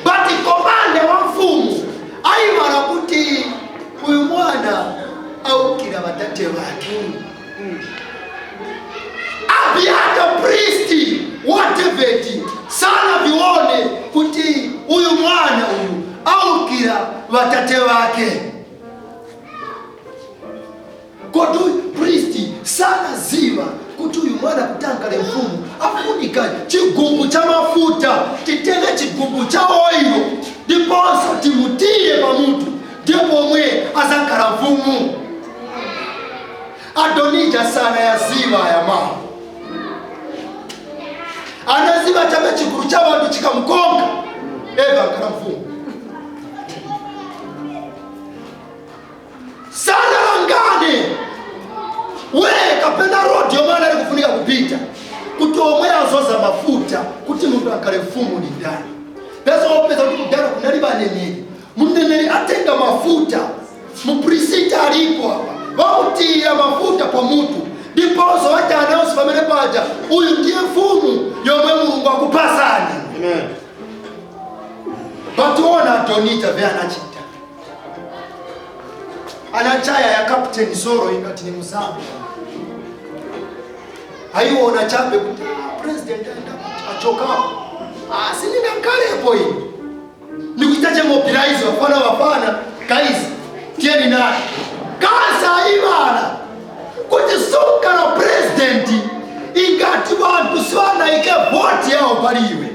but komanda wa mfumu ayiwala kuti uyu mwana aukira vatate vake. Abiata priesti wa David sana vione kuti uyu mwana uyu aukira vatate vake. Kodi priesti sana ziva kuti uyu mwana kutanga mfumu afunika chigubu cha mafuta titenge chigubu cha oilo ndiponso timutiye pamutu ndipo mwe azankhala mfumu. Adonija sana yaziva ya mama anaziva chabe chiguru cha vantu chikamukonga eva ankhala mfumu sana langane we kapena road yomana ali kufunika kupita kuti omwe azoza mafuta kuti muntu akhale mfumu ni ndani. Pesa opeza kuti kudala kunali vaneneri muneneri atenga mafuta muprisita alipo apa vamutira mafuta pamutu ndiponso vati pamene paja uyu ndiye mfumu yomwe Mulungu akupasani. Amen. Bationa Adonija vye anachita anachaya ya Captain Zoro ingati ni muzambi aiona chape kuti president aenda achokapo sinina nkalepo iyi nikuita che mobilize wafana wafana guys tieni naye kaza ivala kuti soka na president ingati vantu sivanaike voti yawo paliwe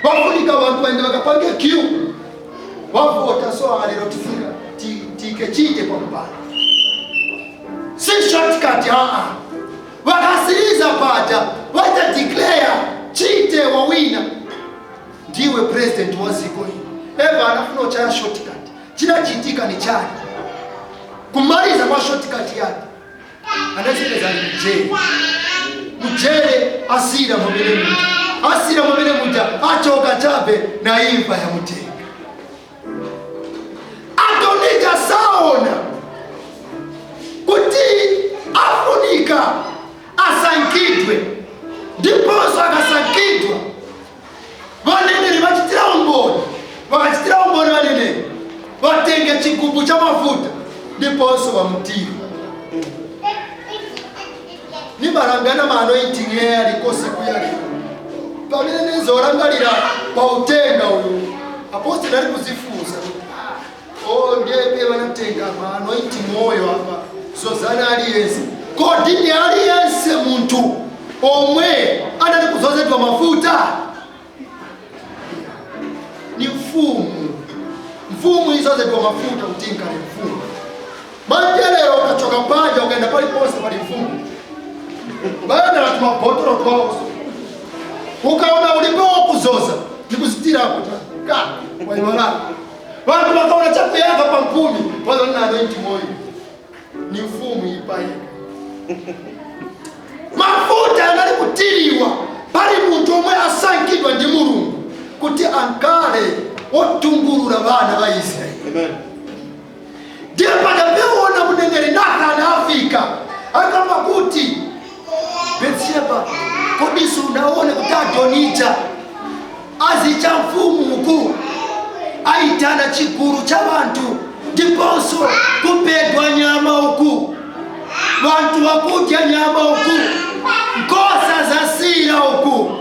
vafunika vantu vaende vakapange queue vavota so alero tifika tikechite pakupana si shortcut vakasiriza paja vaita declare chite wawina ndiwe president wa ziko hii eva anafuna uchaya shortcut chinachitika ni chani kumaliza kwa shortcut yake anazipeza ni mjele mjele asira mwamene muja asira mwamene muja achoka chabe na imfa ya mutenga. Adonija saona kuti afunika asankidwe ndiponso akasankidwa vaneneri Chigubu cha mafuta ndiponso wamutira nimalangana ma anointing eyaliko siku yaliko pamene nizolangalira pautenga uyu apostle ali kuzifunsa, "Oh, ndiye vanatenga ma anointing oyo apa zozana aliyense? Kodi ndi aliyense munthu omwe anali kuzozedwa mafuta?" Ni mfumu. Mfumu izozedwa mafuta kuti inkale mfumu. Manjelero ukachoka panja, ukaenda paliponse pali mfumu, bayendera tumabhotoro twawo. Ukaona ulipo wokuzoza nikuzitirapo ka waiwala. Vantu vakaona chakuyaka pampumi, wazona anointing oil ni mfumu ipayika mafuta. Anali kutiriwa pali munthu omwe asankhidwa ndi Mulungu kuti ankale otungulula vana va Israeli. Amen. Ndiye padapeona mneneri Nathani afika, akamba kuti, "Betsheba, kodi sunaone kuti Adonija azicha mfumu uku aitana chigulu cha vanthu, ndiponso kupedwa nyama uku, vanthu vakudya nyama uku, nkhosa zasira uku?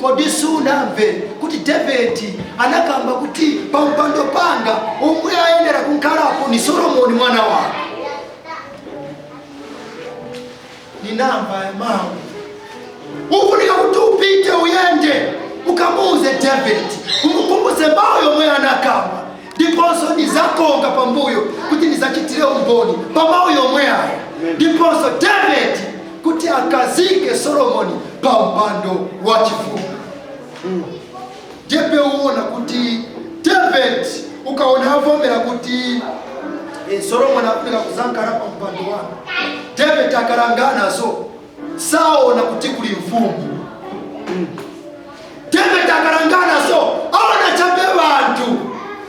Kodi sunamve kuti Davidi anakamba kuti pampando panga omwe ayenera kunkhalapo ni Solomoni mwana wake? Ninamba ya mawu. Ufunika kuti upite, uyende ukamuuze David, umukumbuse mawu yomwe anakamba, ndiponso ndizakonga pambuyo kuti ndizachitire umboni pa mawu yomwe aya, ndiponso David kuti akazike Solomoni pa mpando wa chifumu." Ndiye uwona kuti David ukaona avomera kuti Solomoni afunika kuzankhala pa mpando wake, David akalangana so saona kuti kuli mfumu. David akalangana so aona chabe vanthu,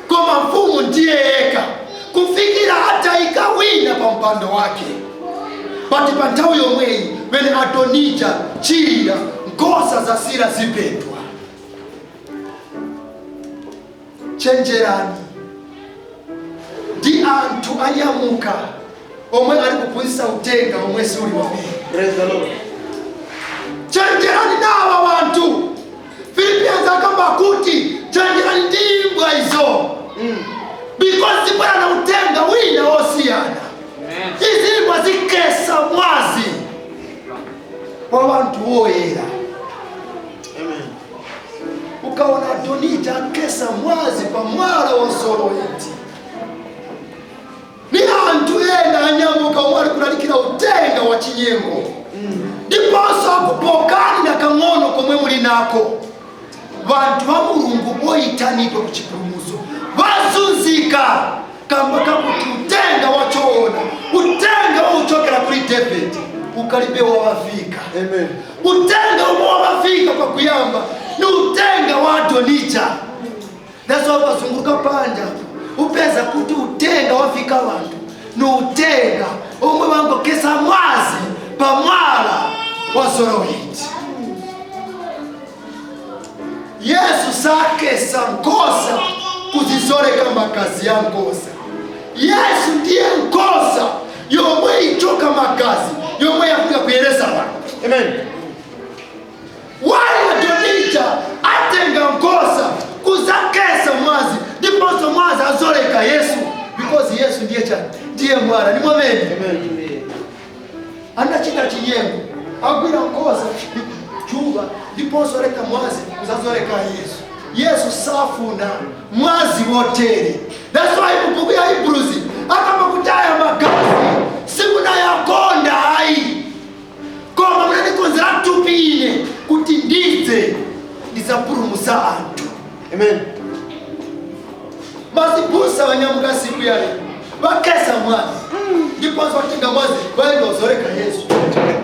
koma mfumu ndiye yekha kufikira atayika wina pa mpando wake. Pati pa nthawi yomweyi pene Adonija chilira, nkhosa zasira zipetwa. Chenjerani ndi anthu anyamuka omwe ali kuphunzitsa utenga omwe suli wamene. Praise the Lord. Chenjerani nawa wanthu. Philippians akamba kuti chenjerani ndi imbwa izo, because zibwera na utenga wina wosiyana. Izi imbwa zikesa mwazi wa wanthu woyera. Amen. Ukaona Adonija akesa mwazi pa mwala wa Soloiti, ni anthu ena anyamuka omwe ali kulalikira utenga wa chinyengo, ndiponso akupokani na kang'ono komwe muli nako. Vanthu va Mulungu oyitanidwa ku chipulumutso vazunzika kamba kakuti utenga wachoona, utenga wauchokera kuli David, ukalibe wawafika. Amen. Utenga umwe wawafika pakuyamba ni utenga wa Adonija. That's why ukazunguruka panja upeza kuti utenga wafika wanthu ni utenga omwe wangokesa mwazi pamwala wa Zorowiti. Yesu sakesa nkhosa kuzizoleka magazi ya nkhosa. Yesu ndiye nkhosa yomwe ichoka magazi, yomwe yafika kuyeresa vanthu. Amen. Why Adonija atenga nkhosa kuzakesa mwazi, ndiponso mwazi azoleka Yesu? Because Yesu ndiye chani? Ndiye mwala. Ni mwamene? Amen. Anachita chinyengo, agwira nkhosa ndikujuba, ndiponso aleka mwazi kuzazoleka Yesu. Yesu safuna mwazi wotere. That's why mubuku ya Hebrews akamba kuti aya magazi simunayakonda ayi, koma munandikonzera thupi ine kuti ndidze ndidzapulumutsa anthu. Amen. Mazibusa vanyamuka siku yale vakesa mwazi, ndiponso vatenga mwazi vaenda kuzoreka Yesu.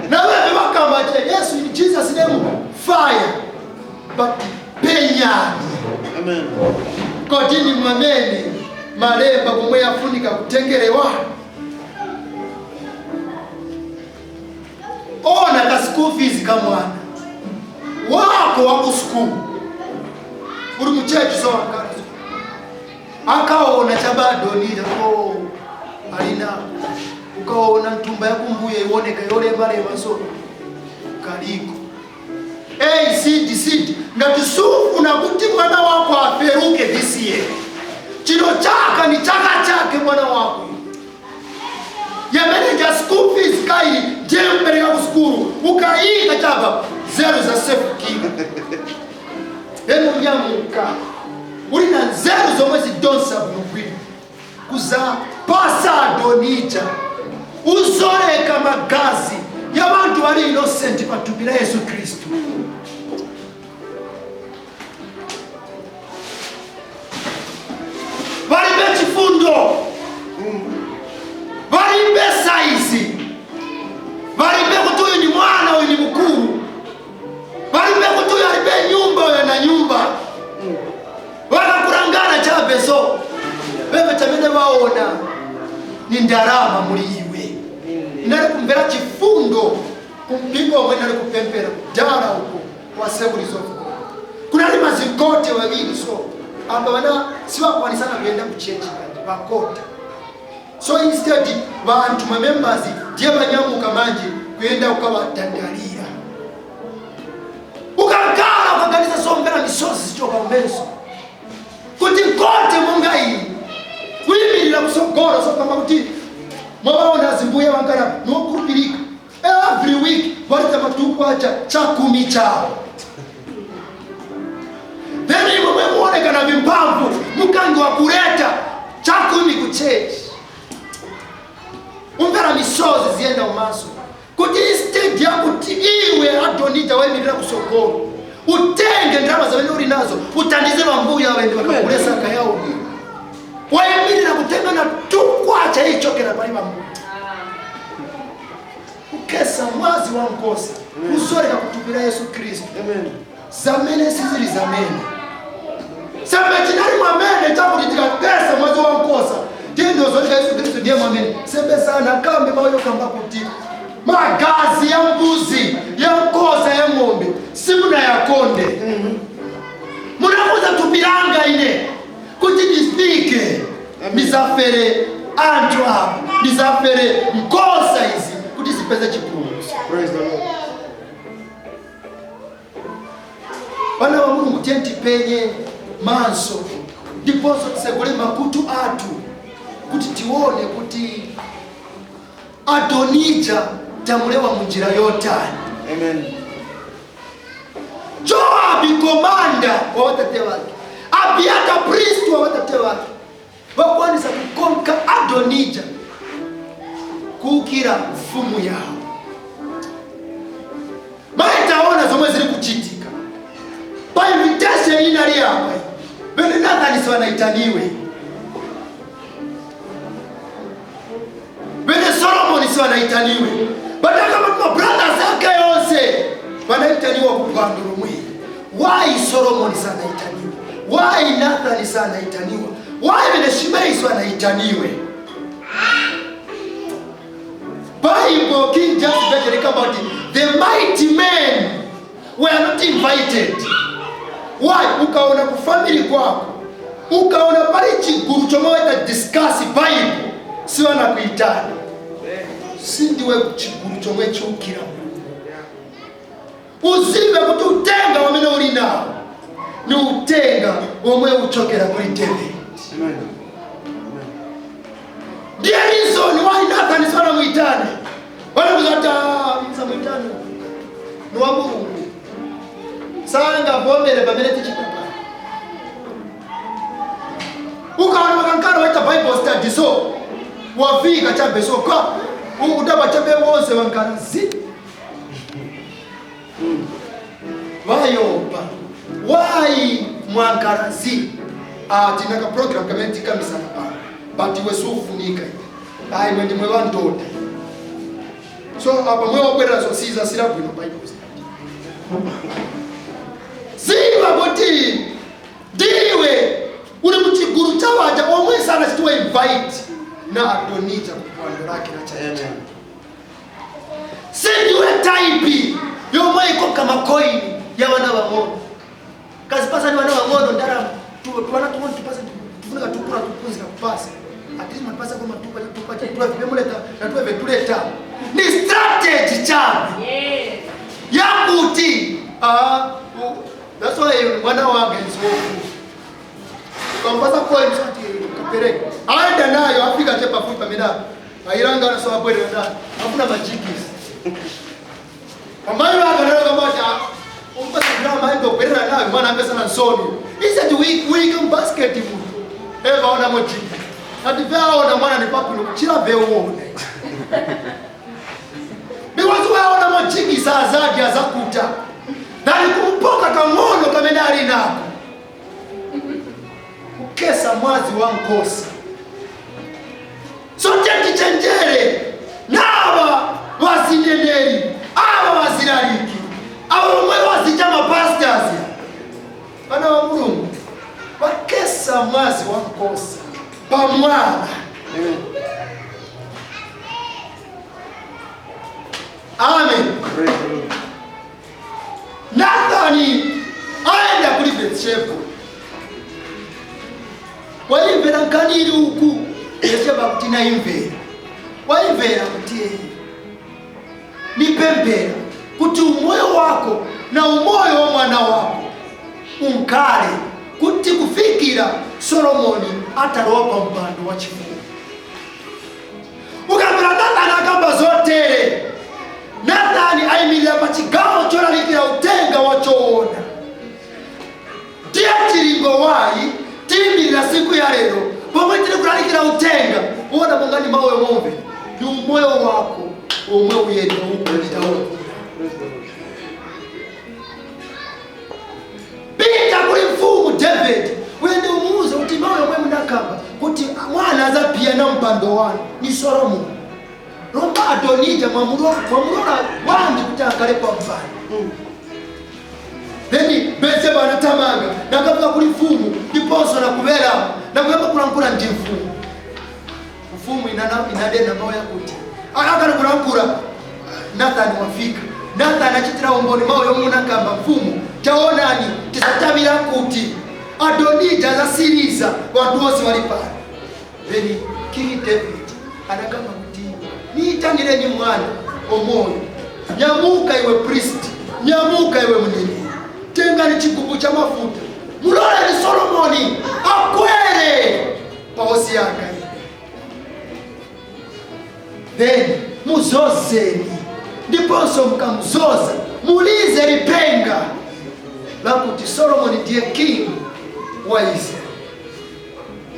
Naveve vakamba che Yesu, in Jesus name, fire, but penyani. Amen. Kodini mwamene malemba komwe yafunika kutengerewa? Ona ka school fees ka mwana wako wa ku school uri muchechi, so Akaona chabadonija ko alina ukaona ntumba yakumbuye ioneka yolemalema so kaliko. Hey, sidi sidi ngati sufuna kuti mwana wako aferuke this year, chino chaka ni chaka chake mwana wako yamene ja school fees kai ndiye mpereka ku skulu ukayika chapa zero za sefukira eno nyamuka uli na nzeru zomwe zidonsa bwinobwino kuza pasa Adonija uzoleka magazi ya bantu bali innocent pathupi la Yesu Kristu. Balibe chifundo, balibe saizi, balibe kuti uyu ni mwana uyu ni mukulu, balibe kuti uyu alibe nyumba uyu na nyumba. Wakakurangana chabeso bebe chamene waona ni ndarama muli iwe. Nali kumvera chifundo kumpingo omwe nali kupempera kudala uko kwa Assemblies of God. Kunali mazikote wawili so amba wana siwakwanisana kuyenda ku church kati bakota. So instead bantu ma members ndiye banyamuka manje kuyenda ukabatandalira. Ukakala ukaganiza somvera misozi zichoka mmenso. Kuti nkote monga iyi kuyimirira kusogora so kama kuti mwaona zimbuya wangara nokurupirika every week balita matuku acha chakumi chao. Then imwe muonekana vimpamvu mukangi wa kuleta chakumi ku church. Umvera misozi zienda umaso kuti instead ya kuti iwe Adonija wayimirira kusogora utenge ndalama zamene uli nazo utandize bambuya wende bakakulesa kayawo wayimirira kutenga na tukwacha ichokera pali bambuya kukesa mwazi wa nkosa uzoreka kutupira Yesu Kristu. Amen. Zamene sizili zamene sembe chinali mwamene chakuti tikakesa mwazi wa nkosa ndiye uzoreka Yesu Kristu ndiye mwamene sembe sana kambe mayo kamba kuti magazi ya mbuzi ya nkosa ya ng'ombe simuna yakonde. Munakuza tupiranga ine kuti ndifike ndizafere anthu apo ndizafere nkosa izi kuti zipeze chipulumutso. Praise the Lord. Bana wa Mulungu tiye tipenye maso ndiponso tisegule makutu athu kuti tione kuti Adonija tamulewa munjira yotani. Amen. Joabi komanda wa watate wake, Abiata priest wa watate wake wakwanisa kukonka Adonija kuukira mfumu yao. Maitaona zomwe ziri kuchitika pa invitation inali apa bene Nathani wanaitaniwe, bene Solomon wanaitaniwe, bataka ma brothers ake yonse wanaitaniwa kupando rumwe. Why Solomon sanaitaniwa? Why Nathan sanaitaniwa? Why bene Shimei wanaitaniwe? Bible King James Version about the mighty men were not invited. Why? Ukaona ku family kwako, ukaona pali chiguru chomwe discuss Bible siwana kuitana. Sindiwe chiguru chomwe chukira. Uzive kuti utenga wamene uli nawo ni utenga womwe uchokera kuli David. Amen. Ndiye reason why Nathan siwana muitane. Wanakuzata msa muitane ni wa Mulungu. Sanga vomere pamene tichita pano. Ukaona makankana waita Bible study so wafika chabe so kwa utaba chabe wonse wankana zi vayopa why mwankana zi tinaka program kamene tikamisana pano but iwe sufunika ayi mwe ndimwe vandoda so apa mwe wabwerera so siza sira bwino Bible study ziva kuti ndiwe uri muchiguru chavaja omwe sana chitiwe invite na Adonija kupando lake na chacha. Sindiwe type yomwe ikoka makoini ya wana wang'ono kazipasa ni wana wang'ono ndara tuwana tuone tupase tufunika tukura Ophunzira kupasa at least mwatipasa koma 2 kwacha 12 bemuleta na 12 tuleta ni strategy chabe yakuti that's why mwana wange nzofu ukampasa coins ati kapereka aenda nayo afika chepa futi pamene ailanga so abwerera nayo afuna majikisi amayo akanalo kamata umpasa drama endo bwerera nayo mwana ambesa na nsoni isati week basket mu eva ona mojiki ati vaona mwana ni papo kuchira veuone because waona mojiki saa zake azakuta nali kumpoka kang'ono kamene ali nako kukesa mwazi wa nkosa. So tetichenjere naba wazineneri aba wazilaliki abo omwe wazija mapastors bana wa Mulungu bakesa mwazi wa nkosa pamwana. Amen. Nathani aenda kuli Betsheba waimvera nkaniri uku Betsheba kuti naimvera waimvera kuti nipembera kuti umoyo wako na umoyo wa mwana wako unkale kuti kufikira Solomoni atalowa pa mpando wa chifumu. Ukamvera Nathani akamba zotere. Nathani ayimirira pa chigawo cholalikira utenga wachoona ndiye chilingo wayi tiyimirira siku ya lero pomwe tiri kulalikira utenga uona mongani mawu yomwe ni umoyo wako omwe uyenda ukutawo. Pita kuli mfumu David uyende umuuze kuti mawu yomwe munakamba kuti mwana azapia na mpando wanu ni Solomoni. Romba Adonija mwamulora wangi kuti akale pa mpando. Then Betsheba anatamanga nakafika kuli mfumu ndiponso nakubera nakuyamba kulankhula ndi mfumu. Mfumu inadena mawu yakuti akakana kulankhula Nathani wafika. Nathani achitira umboni mawu yomwe unakamba mfumu taonani tisatamira kuti Adonija azasiriza wanthu onse wali pano. Then King David anakamba kuti niitanireni mwana omoyo nyamuka iwe priest nyamuka iwe mneneri tengani chigubu cha mafuta muloleni Solomoni akwere paosi yanga ine then muzozeni ndiponso mkamzoza mulize lipenga lakuti Solomoni ndiye king wa Israeli.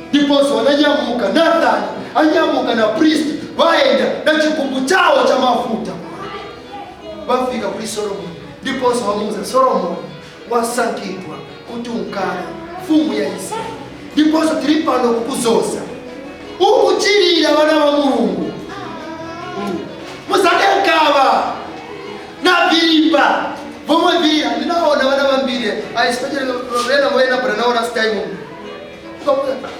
Ndiponso wananyamuka Nathani anyamuka na priest waenda na chigubu chawo cha mafuta bafika kuli Solomoni ndiponso wamuuza Solomoni wasankidwa kuti unkale mfumu ya Israeli ndiponso tili pano kukuzoza ukuchilira vana va Mulungu musadenkava na vilimba vomwe vilira ndinaona vana vambiri especially vena voenda bwana last time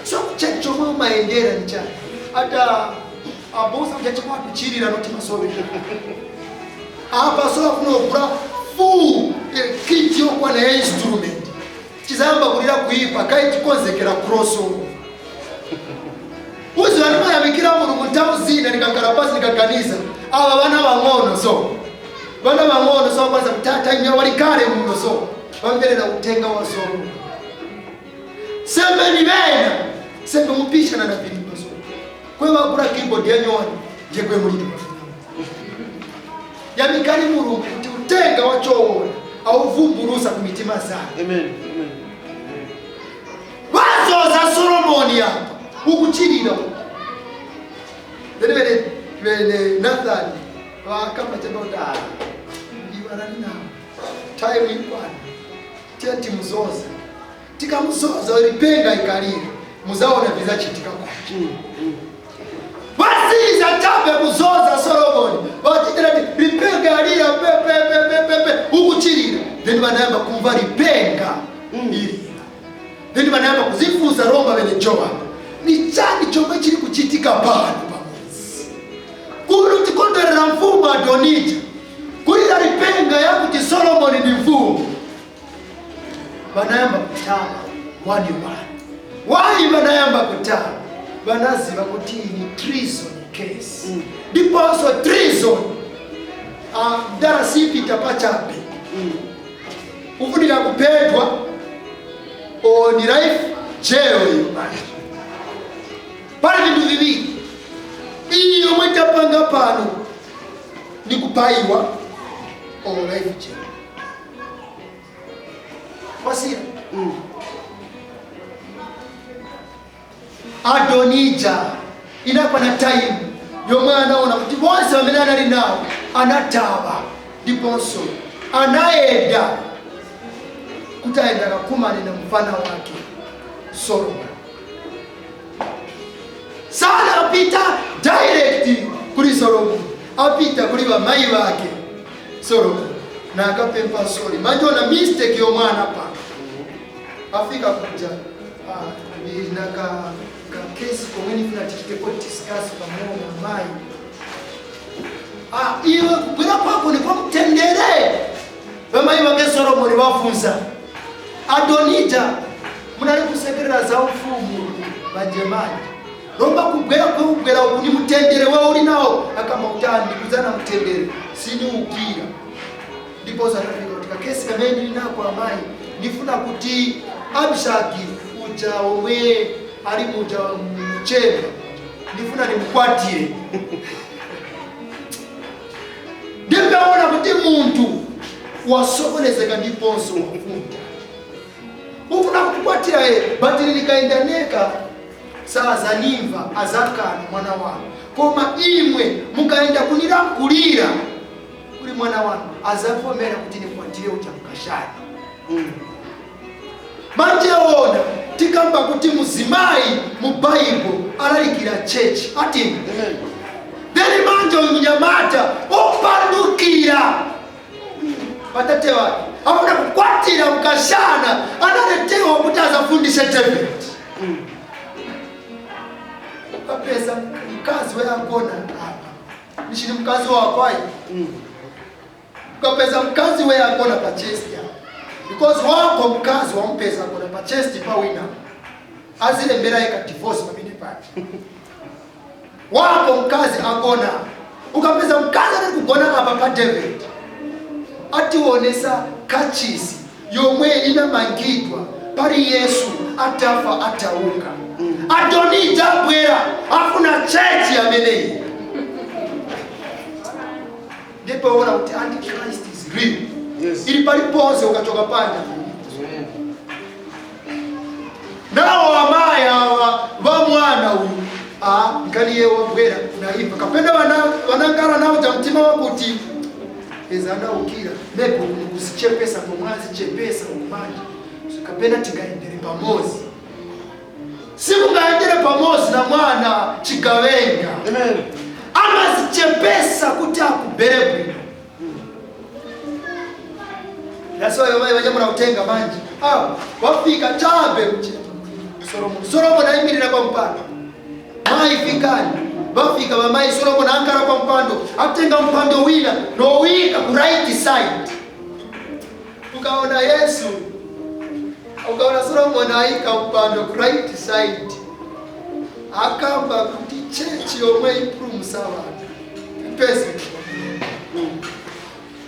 so check chomwe umayendera ni chani ata abusa kuchachikwa kuchilira noti masowe apa so kunogura full kit yokwana ya instrument chizamba kulira kuipa kaitikonzekera crossover uzi vanomayamikira Mulungu nthawi zina ndikakhala pasi ndikaganiza ava vana vang'ono so vana vang'ono so kwanza kutata inya wali kale muno so vamverera utenga wa Solomoni sembe ni vena sembe mupishana na vilimba so kwe vakura keyboard yanyowani njekwe muliro yamikani Mulungu kuti utenga wachoona auvumbulusa kumitima zawo. Amen. Amen. Wazoza Solomoni apa ukuchilira then vene Nathani vakamba chembota iwarani nawo time ikwana tiye timuzoza tikamuzoza lipenga ikalira muzaona vizachitika kwacho. Wasiza chabe kuzoza Solomoni vachitira ti lipenga alira pepepepepe ukuchilira then vanayamba kumva lipenga ilira then vanayamba kuzifuza romba vene Joab ni chani chomwe chiri kuchitika pano pamodzi kuli tikondwerera mfumu Adonija kulira lipenga yakuti Solomoni ni mfumu. Vanayamba kutama wani wani wayi vanayamba kutama Vanaziva kuti ni treason case, ndiponso treason, ah, mdara sipita pachabe, ufunika kuphedwa or ni life jail. Iyo manje pali vinthu viwiri, iyi yomwe tapanga pano ni kupayiwa or life jail. Wasira Adonija inakwana time yomwe anaona kuti bonse amene anali nawo anathawa, ndiponso anayenda kuti ayenda akakumane na mfana wake Solomon. Sanapita direct kuli Solomon, apita kuli bamayi bake Solomon na akapempa sorry. Manje ona mistake yomwe anapanga. Afika kuja, ah, na ka case komwe nifuna tichitepo discuss pamodzi amayi. Ah, iwe kubwera kwako ni kwa mtendere? Bamayi bake Solomoni bafunsa Adonija, munali kusekerera za ufumu bajemani, lomba kubwera kwekubwera uku ni mtendere wawe uli nawo? Akamba kuti andikuzana mtendere, siniukira. Ndiponso anafika kuti ka case kamene ndili nako amayi, ndifuna kuti Abishagi uja omwe ali muja mchemba ndifuna ndimukwatire. Ndikaona kuti munthu wasokonezeka ndiponso wafunda, ufuna kukwatira ye, but likaenda neka sazanimva, azakana mwana wanu, koma imwe mukaenda kunilankulira kuli mwana wanu azavomera kuti nikwatire uja mkashani. Manjeona tikamba kuti muzimayi mu Baibo alalikira church ati. Amen. Then manje uyu munyamata opandukira patate wake afuna kukwatira mkashana analetewa kuti azafundishe David. Ukapeza mkazi weyagona apa, nishini mkazi wakwayi, ukapeza mkazi weyagona pa chest apa, because wako mkazi wampeza agona pa chest pa wina, azilembera yeka divorce pamene pati wako mkazi agona. Ukapeza mkazi ali kugona apa pa David, ationesa kachisi yomwe inamangidwa pali Yesu atafa atauka. Adonija abwera afuna church ameneyi. Ndipo ona kuti antichrist is real. Ili paliponse ukachoka panja. Nawo amayi awa va mwana uyu, ah, nkaniye wabwera naipa kapenda vanangala nawo cha mtima wakuti eza anaukira mepo kuzichepesa pomwe azichepesa ukumanja, kapena tingaendere pamozi. Simungaendere pamozi na mwana chigawenga. Amen. Amazichepesa kuti akubere bwino. That's why vamai vanyamura kutenga manje. Ah, wafika chabe mchema Solomon. Solomon ayimirira pampando. Mai fikani. Vafika vamai, Solomon ankara pampando, atenga mpando wina nowika ku right side. Ukaona Yesu, ukaona Solomon ayika mpando ku right side, akamba kuti church yomwe ipulumutsa vantu ipese.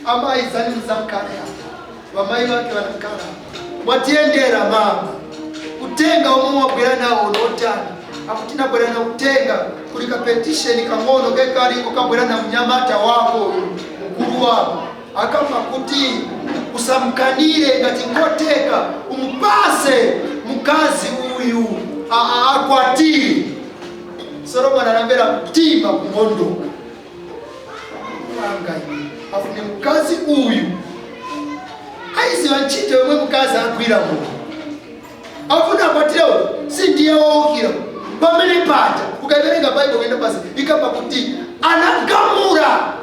Amayi zani muzakale apa, vamayi vake vanakala apa. Mwatiyendera mama, kutenga omwe mwabwera nawo notani? Akuti nabwera na kutenga kuli ka petition kang'ono kekaliko kabwera na mnyamata wako uyu, mkulu wako, akamba kuti usamkanire, ngati nkoteka umupase mkazi uyu akwatire. Solomon anamvera mtima kumondoka anga afune mkazi uyu, aiziva ntchito yomwe mkazi agwira muno, afuna akwatirewo, si ndiye wowukira. Pamene paja ukaverenga Baibo kuenda pasi ikamba kuti anagamura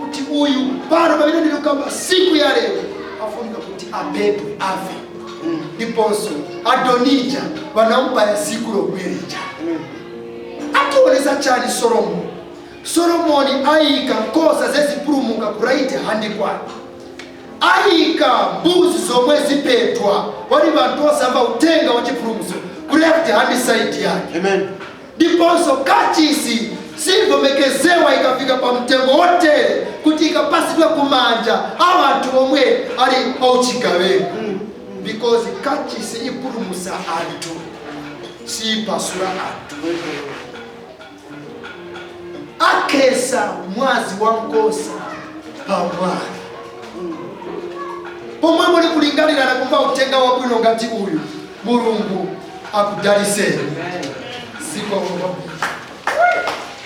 kuti uyu pano pamene ndili kukamba siku ya lero afunika kuti apepwe afe. Ndiponso Adonija vanamupaya siku lomwerija. Ationesa chani Solomoni? Solomoni ayika nkosa zezipulumuka ku right hand kwake, ayika mbuzi zomwe zipetwa wali vantu osamba utenga wa chipulumutso ku left hand side yake. Amen. Ndiponso kachisi sivomekezewa ikafika pa mtengo wotere kuti ikapasidwe kumanja a anthu omwe ali auchigawenga, because kachisi ipulumusa anthu, siyipasula anthu. Akhesa mwazi wa nkosa pamwala. Pomwe muli kulingalirana kumva uthenga wabwino ngati uyu, Mulungu akudaliseni.